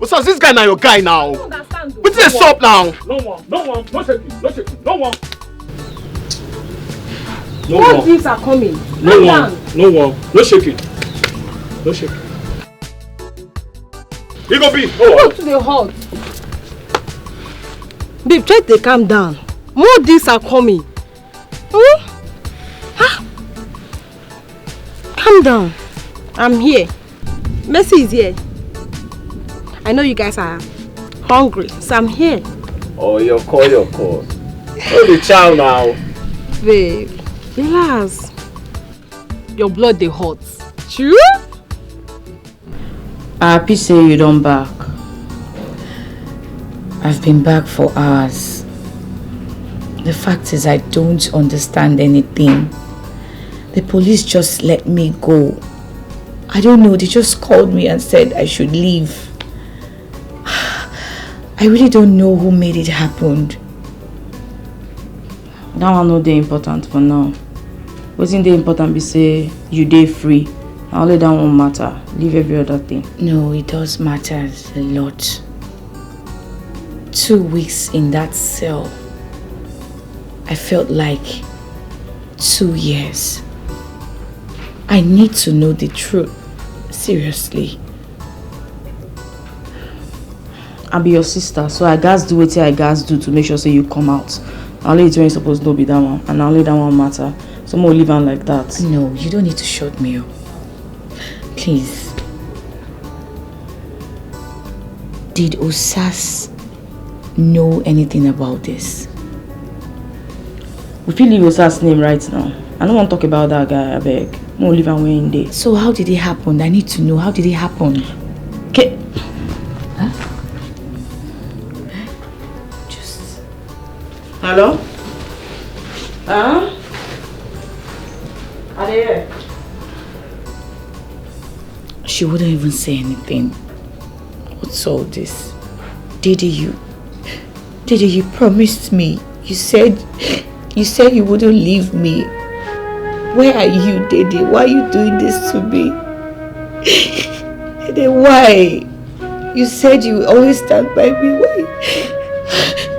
Osas, this guy na your guy now. I don't understand o. Wetin dey sup now? No one, no one, no shake it, no shake it, no one. No one. More things are coming. No one, no one, no shake it, no shake it. E go be. No one. Too dey hot. Babe, try to calm down. More things are coming. Hmm? Ah. Calm down. I'm here. Mercy is here. I know you guys are hungry, so I'm here. Oh, your call, your call. Oh, the child now. Babe, relax. Your blood dey hot. True? I happy say you don back. I've been back for hours. The fact is, I don't understand anything. The police just let me go. I don't know, they just called me and said I should leave. I really don't know who made it happen. That one no dey important for now. Wetin dey important be say you dey free. Na only that one matter. Leave every other thing. No, it does matter a lot. Two weeks in that cell, I felt like two years. I need to know the truth. Seriously. I be your sister, so I gats do wetin I gats do to make sure say you come out. Na only the thing wey you suppose know be that one, and na only that one matter. So mo leave am like that. No, you don't need to shut me up. Please. Did Osas know anything about this? We fit leave Osas name right now. I no wan talk about that guy, abeg. Mo leave am where him dey. So how did it happen? I need to know. How did it happen? Okay. Huh? Just. Hello? Huh? I dey here. She wouldn't even say anything. What's all this? Didi, you, Didi, you promised me. You said, you said you wouldn't leave me. Where are you, Didi? Why are you doing this to me? Didi, why? You said you will always stand by me. Why,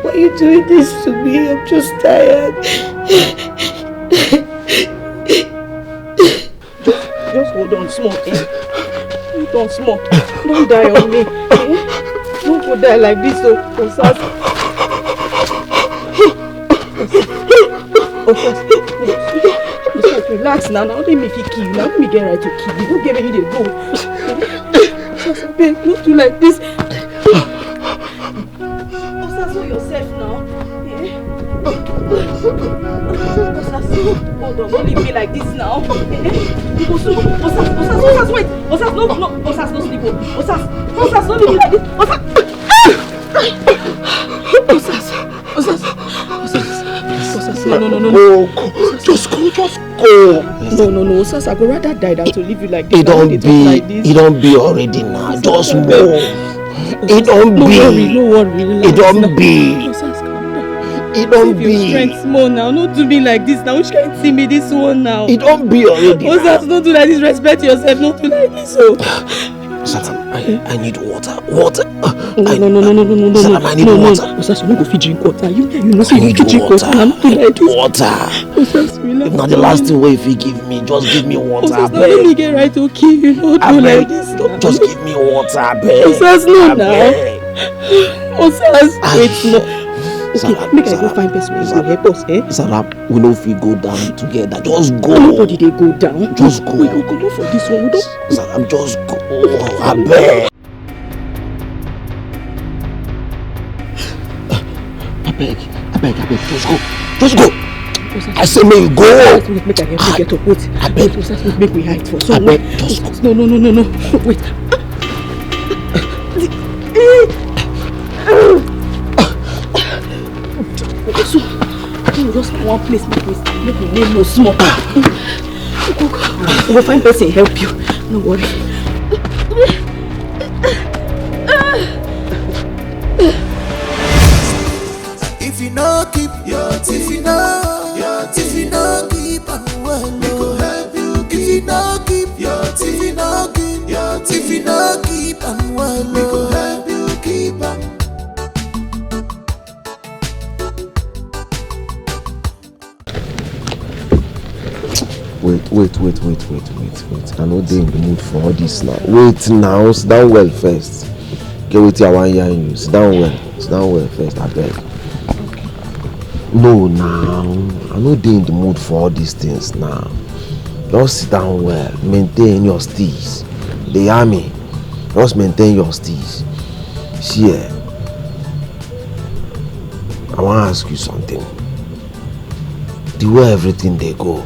why are you doing this to me? I'm just tired. Just hold on small, eh? Hold on small. Don't die on me, eh? Don't go die like this, oh, Osas. Osas, Osas, relax now. Now let me fit kill you. Now let me get right to kill you. Don't get ready to go. Osas, abeg, not do like this. Osas, hold yourself now. Eh? Osas, hold on, don't leave me like this now. Eh? You go soon. Osas, Osas, Osas, wait. Osas, no, no, Osas, no sleep, oh. Osas, Osas, don't leave me like this. Osas. Osas, Osas, Osas, Osas, no, no, no, no, no. Go, go. Just go, just go. No, no, no, Osas, I go rather die than to leave you like this. It don't be, it don't be already now. Just move. It don't be. No worry, no worry. It don't be. It don't be. Save your strength small now. No do me like this now. Which kind thing be this one now? It don't be already. Osas, no do like this. Respect yourself. No do like this, oh. Salam, I, I need water. Water. No, no, no, no, no, no, no. Salam, I need water. Osas, you no go fit drink water. You, you no fit drink water. I need water. Water. Osas, relax. If na the last thing wey you fit give me, just give me water, abeg. Osas, no, let me get right to kill you. No do like this. Just give me water, abeg. Osas, no now. Osas, wait, no. Okay, make I go find person wey go help us, eh? Salam, we no fit go down together. Just go. Nobody dey go down. Just go. We go comot for this one. We don. Salam, just go. Abeg. Abeg, abeg, abeg, just go. Just go. I say make you go. Wait, make I help you get up. Wait. Abeg. Wait, wait, make we hide for somewhere. Abeg, just go. No, no, no, no, no. Wait. So, we just one place, make we, make we lay low small. We go find person help you. No worry. If you no keep your teeth, if you no, your teeth, if you no keep am well, we go help you. If you no keep your teeth, if you no keep your teeth, if you no keep am well, we go help you keep am. Wait, wait, wait, wait, wait, wait, wait. I no dey in the mood for all this now. Wait now, sit down well first. Get wetin I wan yarn you. Sit down well, sit down well first, abeg. No now, I no dey in the mood for all these things now. Just sit down well, maintain your steeze. Dey hear me? Just maintain your steeze. See, eh, I wan ask you something. The way everything dey go,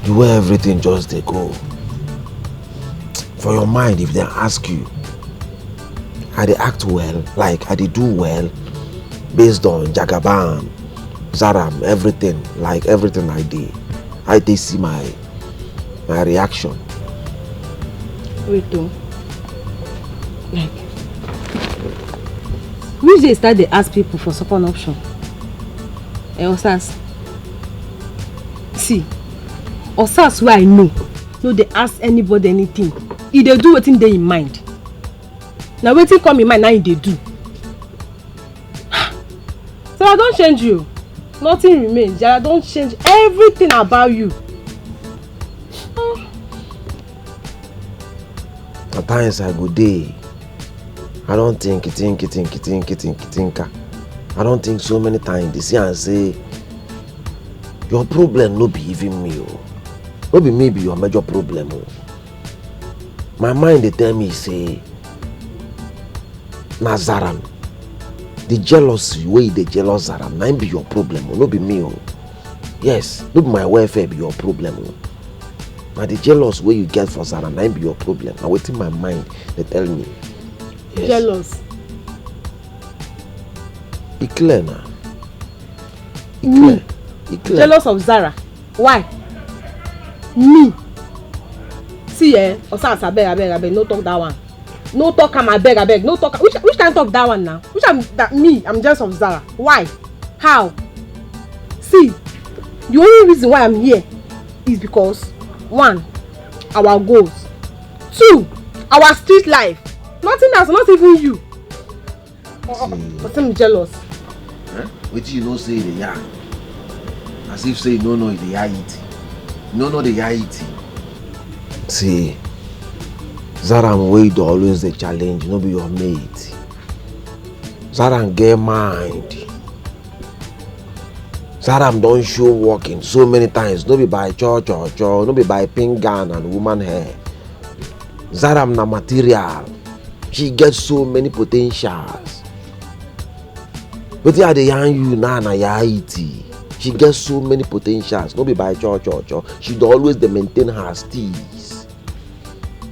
the way everything just dey go, for your mind, if dem ask you, I dey act well, like I dey do well, based on Jagaban, Zaram, everything, like everything I dey, I dey see my My reaction. Wait o. Like, which day start dey ask people for second option? Eh, Osas. See, Osas wey I know no dey ask anybody anything. E dey do wetin dey im mind. Na wetin come im mind na im dey do. So I don change you. Nothing remain. Jara don change everything about you. At times I go dey. I don think, think, think, think, think, think, think. I don think so many times. Dey see am say your problem no be even me o. No be me be your major problem o. My mind dey tell me say na Zaram. The jealousy wey you dey jealous Zaram, na im be your problem o, no be me o. Yes, no be my welfare be your problem o. Na the jealous wey you get for Zaram, na im be your problem. Na wetin my mind dey tell me. Yes. Jealous. E clear na. E clear. E clear. Jealous of Zara. Why? Me. See eh, Osas, abeg, abeg, abeg, no talk that one. No talk am, abeg, abeg, no talk. Which, which kind talk that one now? Which I'm that me, I'm jealous of Zara. Why? How? See, the only reason why I'm here is because one, our goals. Two, our street life. Nothing else, not even you. See. Person jealous. Eh? Wetin you know say you dey yarn? As if say you no know you dey yarn it. You no know the yarn it. See, Zaram wey you dey always dey challenge, no be your mate. Zaram get mind. Zaram don show working so many times, no be by cho cho cho, no be by pink gown and woman hair. Zaram na material. She get so many potentials. Wetin I dey yarn you now na reality. She get so many potentials, no be by cho cho cho. She dey always dey maintain her steez.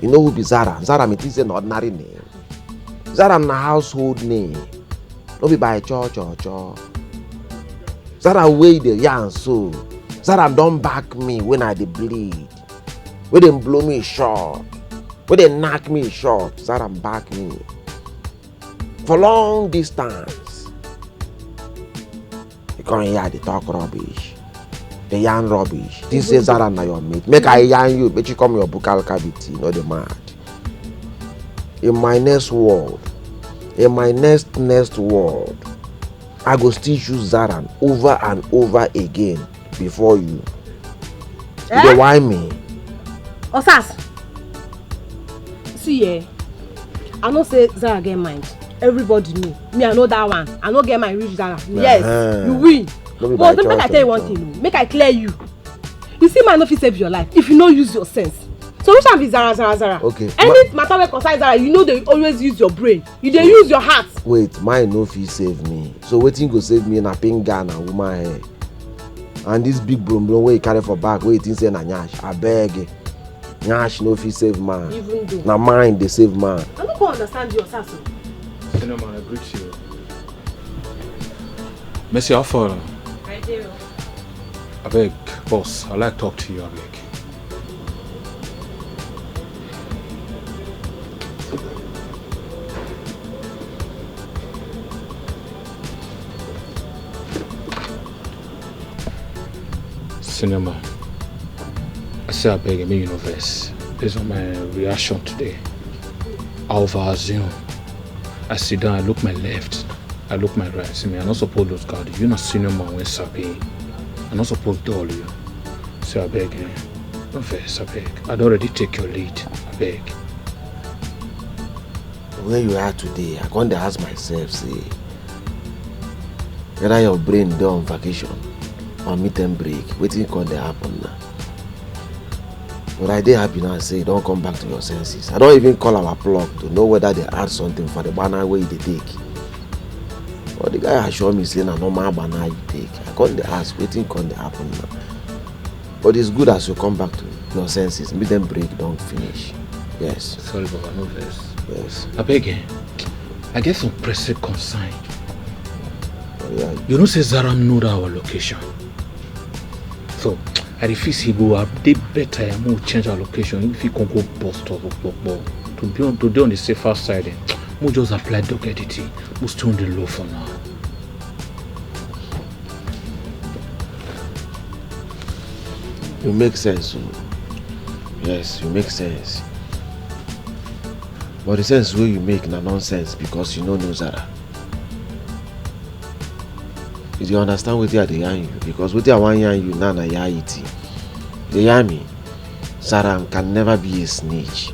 You know who be Zara? Zara, me think say na ordinary name. Zara na household name. No be by cho cho cho. Zara wey dey yarn so. Zara don back me when I dey bleed. Wey dem blow me short. Wey dem knack me short. Zara back me. For long distance. You come here, dey talk rubbish. Dey yarn rubbish. Think say Zara na your mate. Make I yarn you, make you come your buccal cavity. You no dey mad. In my next world, in my next next world, I go still choose Zaran over and over again before you. You dey Eh? Whine me? Osas. See eh, I know say Zara get mind. Everybody know. Me, I know that one. I no get mind reach Zara. Yes, Uh-huh. you win. No be But by make I choice, tell you oh, one John. thing, oh. Make I clear you. You see, man no fit save your life if you no use your sense. So which one be Zara, Zara, Zara? Okay, Any matter wey concern Zara, you know they always use your brain. You dey use your heart. Wait, mine no fit save me. So wetin go save me na pink gown and woman hair. And this big brom brom wey you carry for back wey you think say na nyash. Abeg, nyash no fit save man. Even though. Na mind dey save man. I no go understand you, Osas. Senior man, I greet you. Mercy, how far? I do. Abeg, boss, I like talk to you, abeg. Senior man, I say abeg, make you no vex. Based on my reaction today, I over assume. I sit down, I look my left, I look my right. See me, I no suppose lose guard. You na senior man wey sabi. I no suppose dull you. Say abeg, eh, no vex, abeg. I don already take your lead, abeg. Where you are today, I come dey ask myself say whether your brain dey on vacation or meet dem break, wetin come dey happen now? But I dey happy now say you don come back to your senses. I don even call our plug to know whether they add something for the banner wey you dey take. But the guy assure me say na normal banner you take. I come dey ask wetin come dey happen now. But it's good as you come back to your senses. Meet dem break don finish. Yes. Sorry, Baba, no vex. Yes. Abeg, eh, I get some pressing concern. Oh, yeah. You know say Zaram know that our location. So, I dey feel say, bro, I dey better, I mo change our location. If you can go bus stop, but, but to be on, to dey on the safer side, eh, mo just apply dog editing. Mo stay on the low for now. You make sense. Oh. Yes, you make sense. But the sense wey you make na nonsense because you no know Zara. You dey understand wetin I dey yarn you? Because wetin I wan yarn you now na reality. You dey yarn me? Zara can never be a snitch.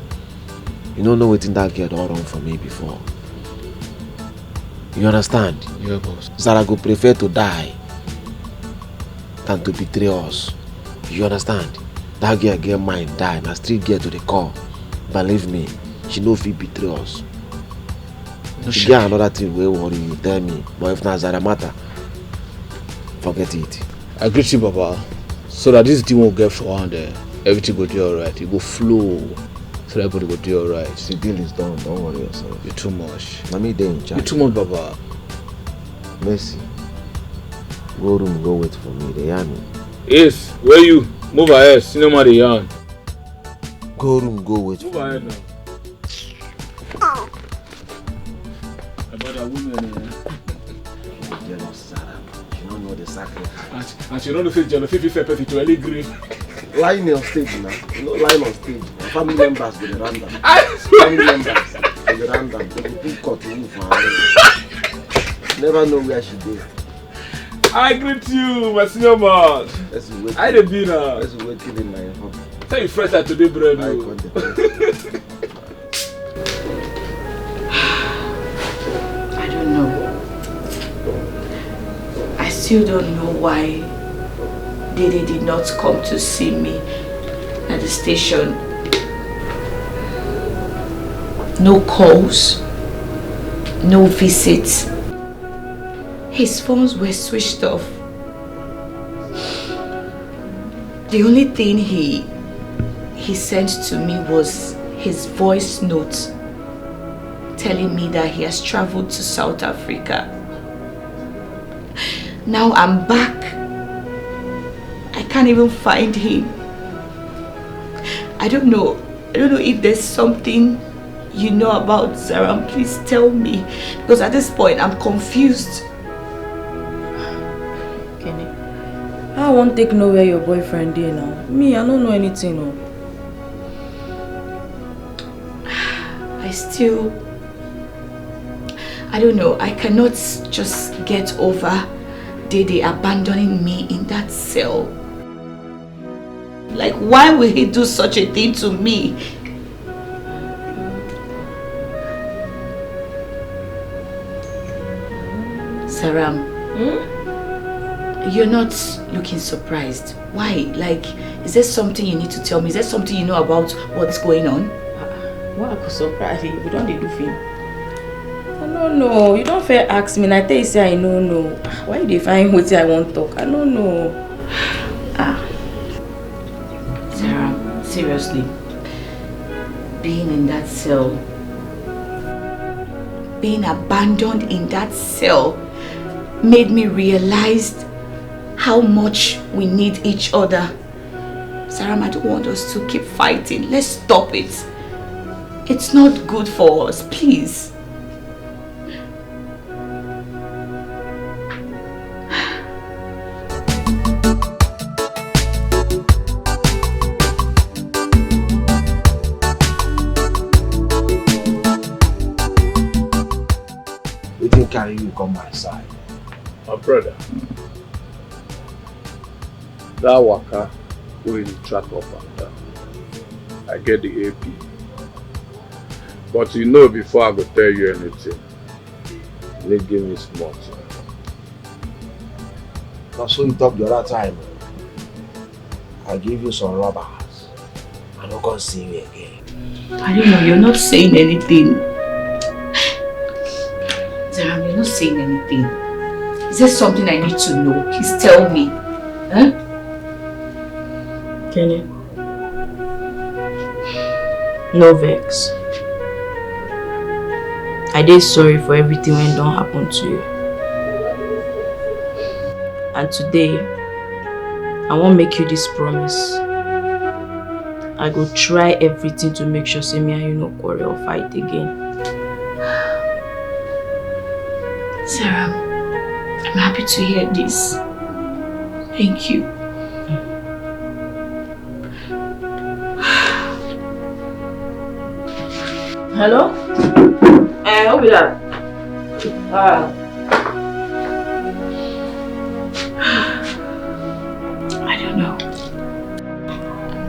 You no know wetin that girl don run for me before. You understand? Yeah, boss. Zara go prefer to die than to betray us. You understand? That girl get mind die. Na street girl to dey call. Believe me, she no fit betray us. No She shit. get another thing wey worry you, tell me. But if na Zara matter, forget it. I greet you, Baba. So that this thing won't get for hand, eh, everything go dey alright. It go flow. So everybody go dey alright. The deal is done. Don't worry yourself. You too much. Na me dey in You charge. Too much, Baba. Mercy, go room, go wait for me. Dey yarn me. Yes, where you? Move ahead. Senior man dey yarn. Go room, go wait Move for me. Ahead now. My brother, women, eh? Jealous Zara. You no know the sacrifice. And, and she no know say jealousy fit pepper fit to early grave. Lying on stage now. You know, lying on stage. Family members go dey run down. Family members go dey run down. They go put cut to you for her. Never know where she dey. I greet you, my senior man. Let's wait. I dey be now. Let's wait till in my hobby. Tell you fresh like today bread. I Oh. Content. I don't know. I still don't know why Dede did not come to see me at the station. No calls, no visits. His phones were switched off. The only thing he he sent to me was his voice note telling me that he has traveled to South Africa. Now I'm back. I can't even find him. I don't know. I don't know if there's something you know about Zaram. Please tell me. Because at this point, I'm confused. Kenny, I won't take know where your boyfriend dey now. Me, I don't know anything. Oh. I still, I don't know. I cannot just get over Dede abandoning me in that cell. Like, why will he do such a thing to me? Saram, hmm? You're not looking surprised. Why? Like, is there something you need to tell me? Is there something you know about what's going on? What I could surprise you? We don't dey do film. I don't know. You don't fair ask me. And I tell you say I no know. Ah, why you dey find wetin I wan talk? I don't know. Ah, Sarah, seriously, being in that cell, being abandoned in that cell, made me realize how much we need each other. Saram, I don't want us to keep fighting. Let's stop it. It's not good for us, please. Wetin carry you come my side? My brother, that waka wey you track up and down, I get the A P. But you know, before I go tell you anything, you need give me small thing. Na so you talk the other time. I give you some rubbers. I no come see you again. I don't know, you're not saying anything. Zaram, you're not saying anything. Is there something I need to know? Please tell me. Huh? Kenny, no vex. I dey sorry for everything wey don happen to you. And today, I wan make you this promise. I go try everything to make sure say me and you no quarrel or fight again. Sarah, I'm happy to hear this. Thank you. Hello? Eh, who be that? Ah. I don't know.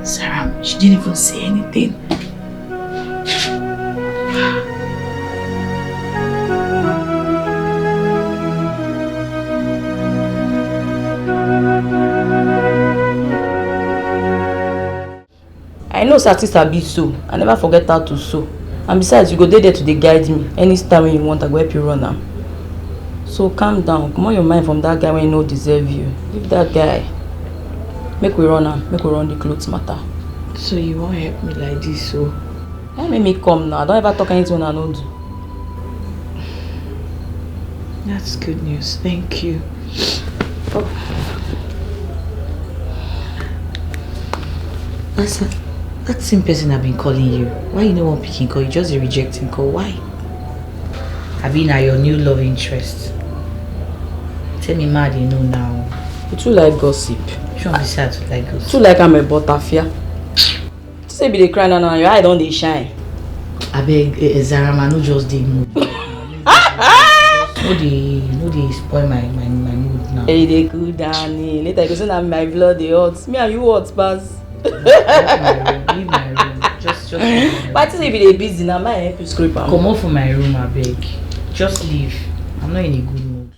Sarah, she didn't even say anything. I know say artist I be so, I never forget how to sew. And besides, you go dey there to dey guide me. Anytime when you want, I go help you run am. So calm down, comot your mind from that guy wey no deserve you. Leave that guy. Make we run am, make we run the clothes matter. So you wan help me like this, so? Why make me come now? I don ever talk anything I no do. That's good news. Thank you. Oh. That's a, that same person I've been calling you. Why you no wan pick him call? You just dey reject him call. Why? Abi na your new love interest? Tell me, mad you know now. You too like gossip. Which one be say I too like gossip? Too like I'm a butterfly. Say be dey cry now, now your eye don dey shine. Abeg, eh, eh, Zarama, no just dey mood. No dey, no dey spoil my, my, my mood now. Hey, dey cool down. Eh. Later you go say na my blood dey hot. Me and you hot pass. Leave my room, leave my room. Just, just leave my room. But I think if you dey busy now, my help you scrape am. Comot for my room, abeg. Just leave. I'm not in a good mood.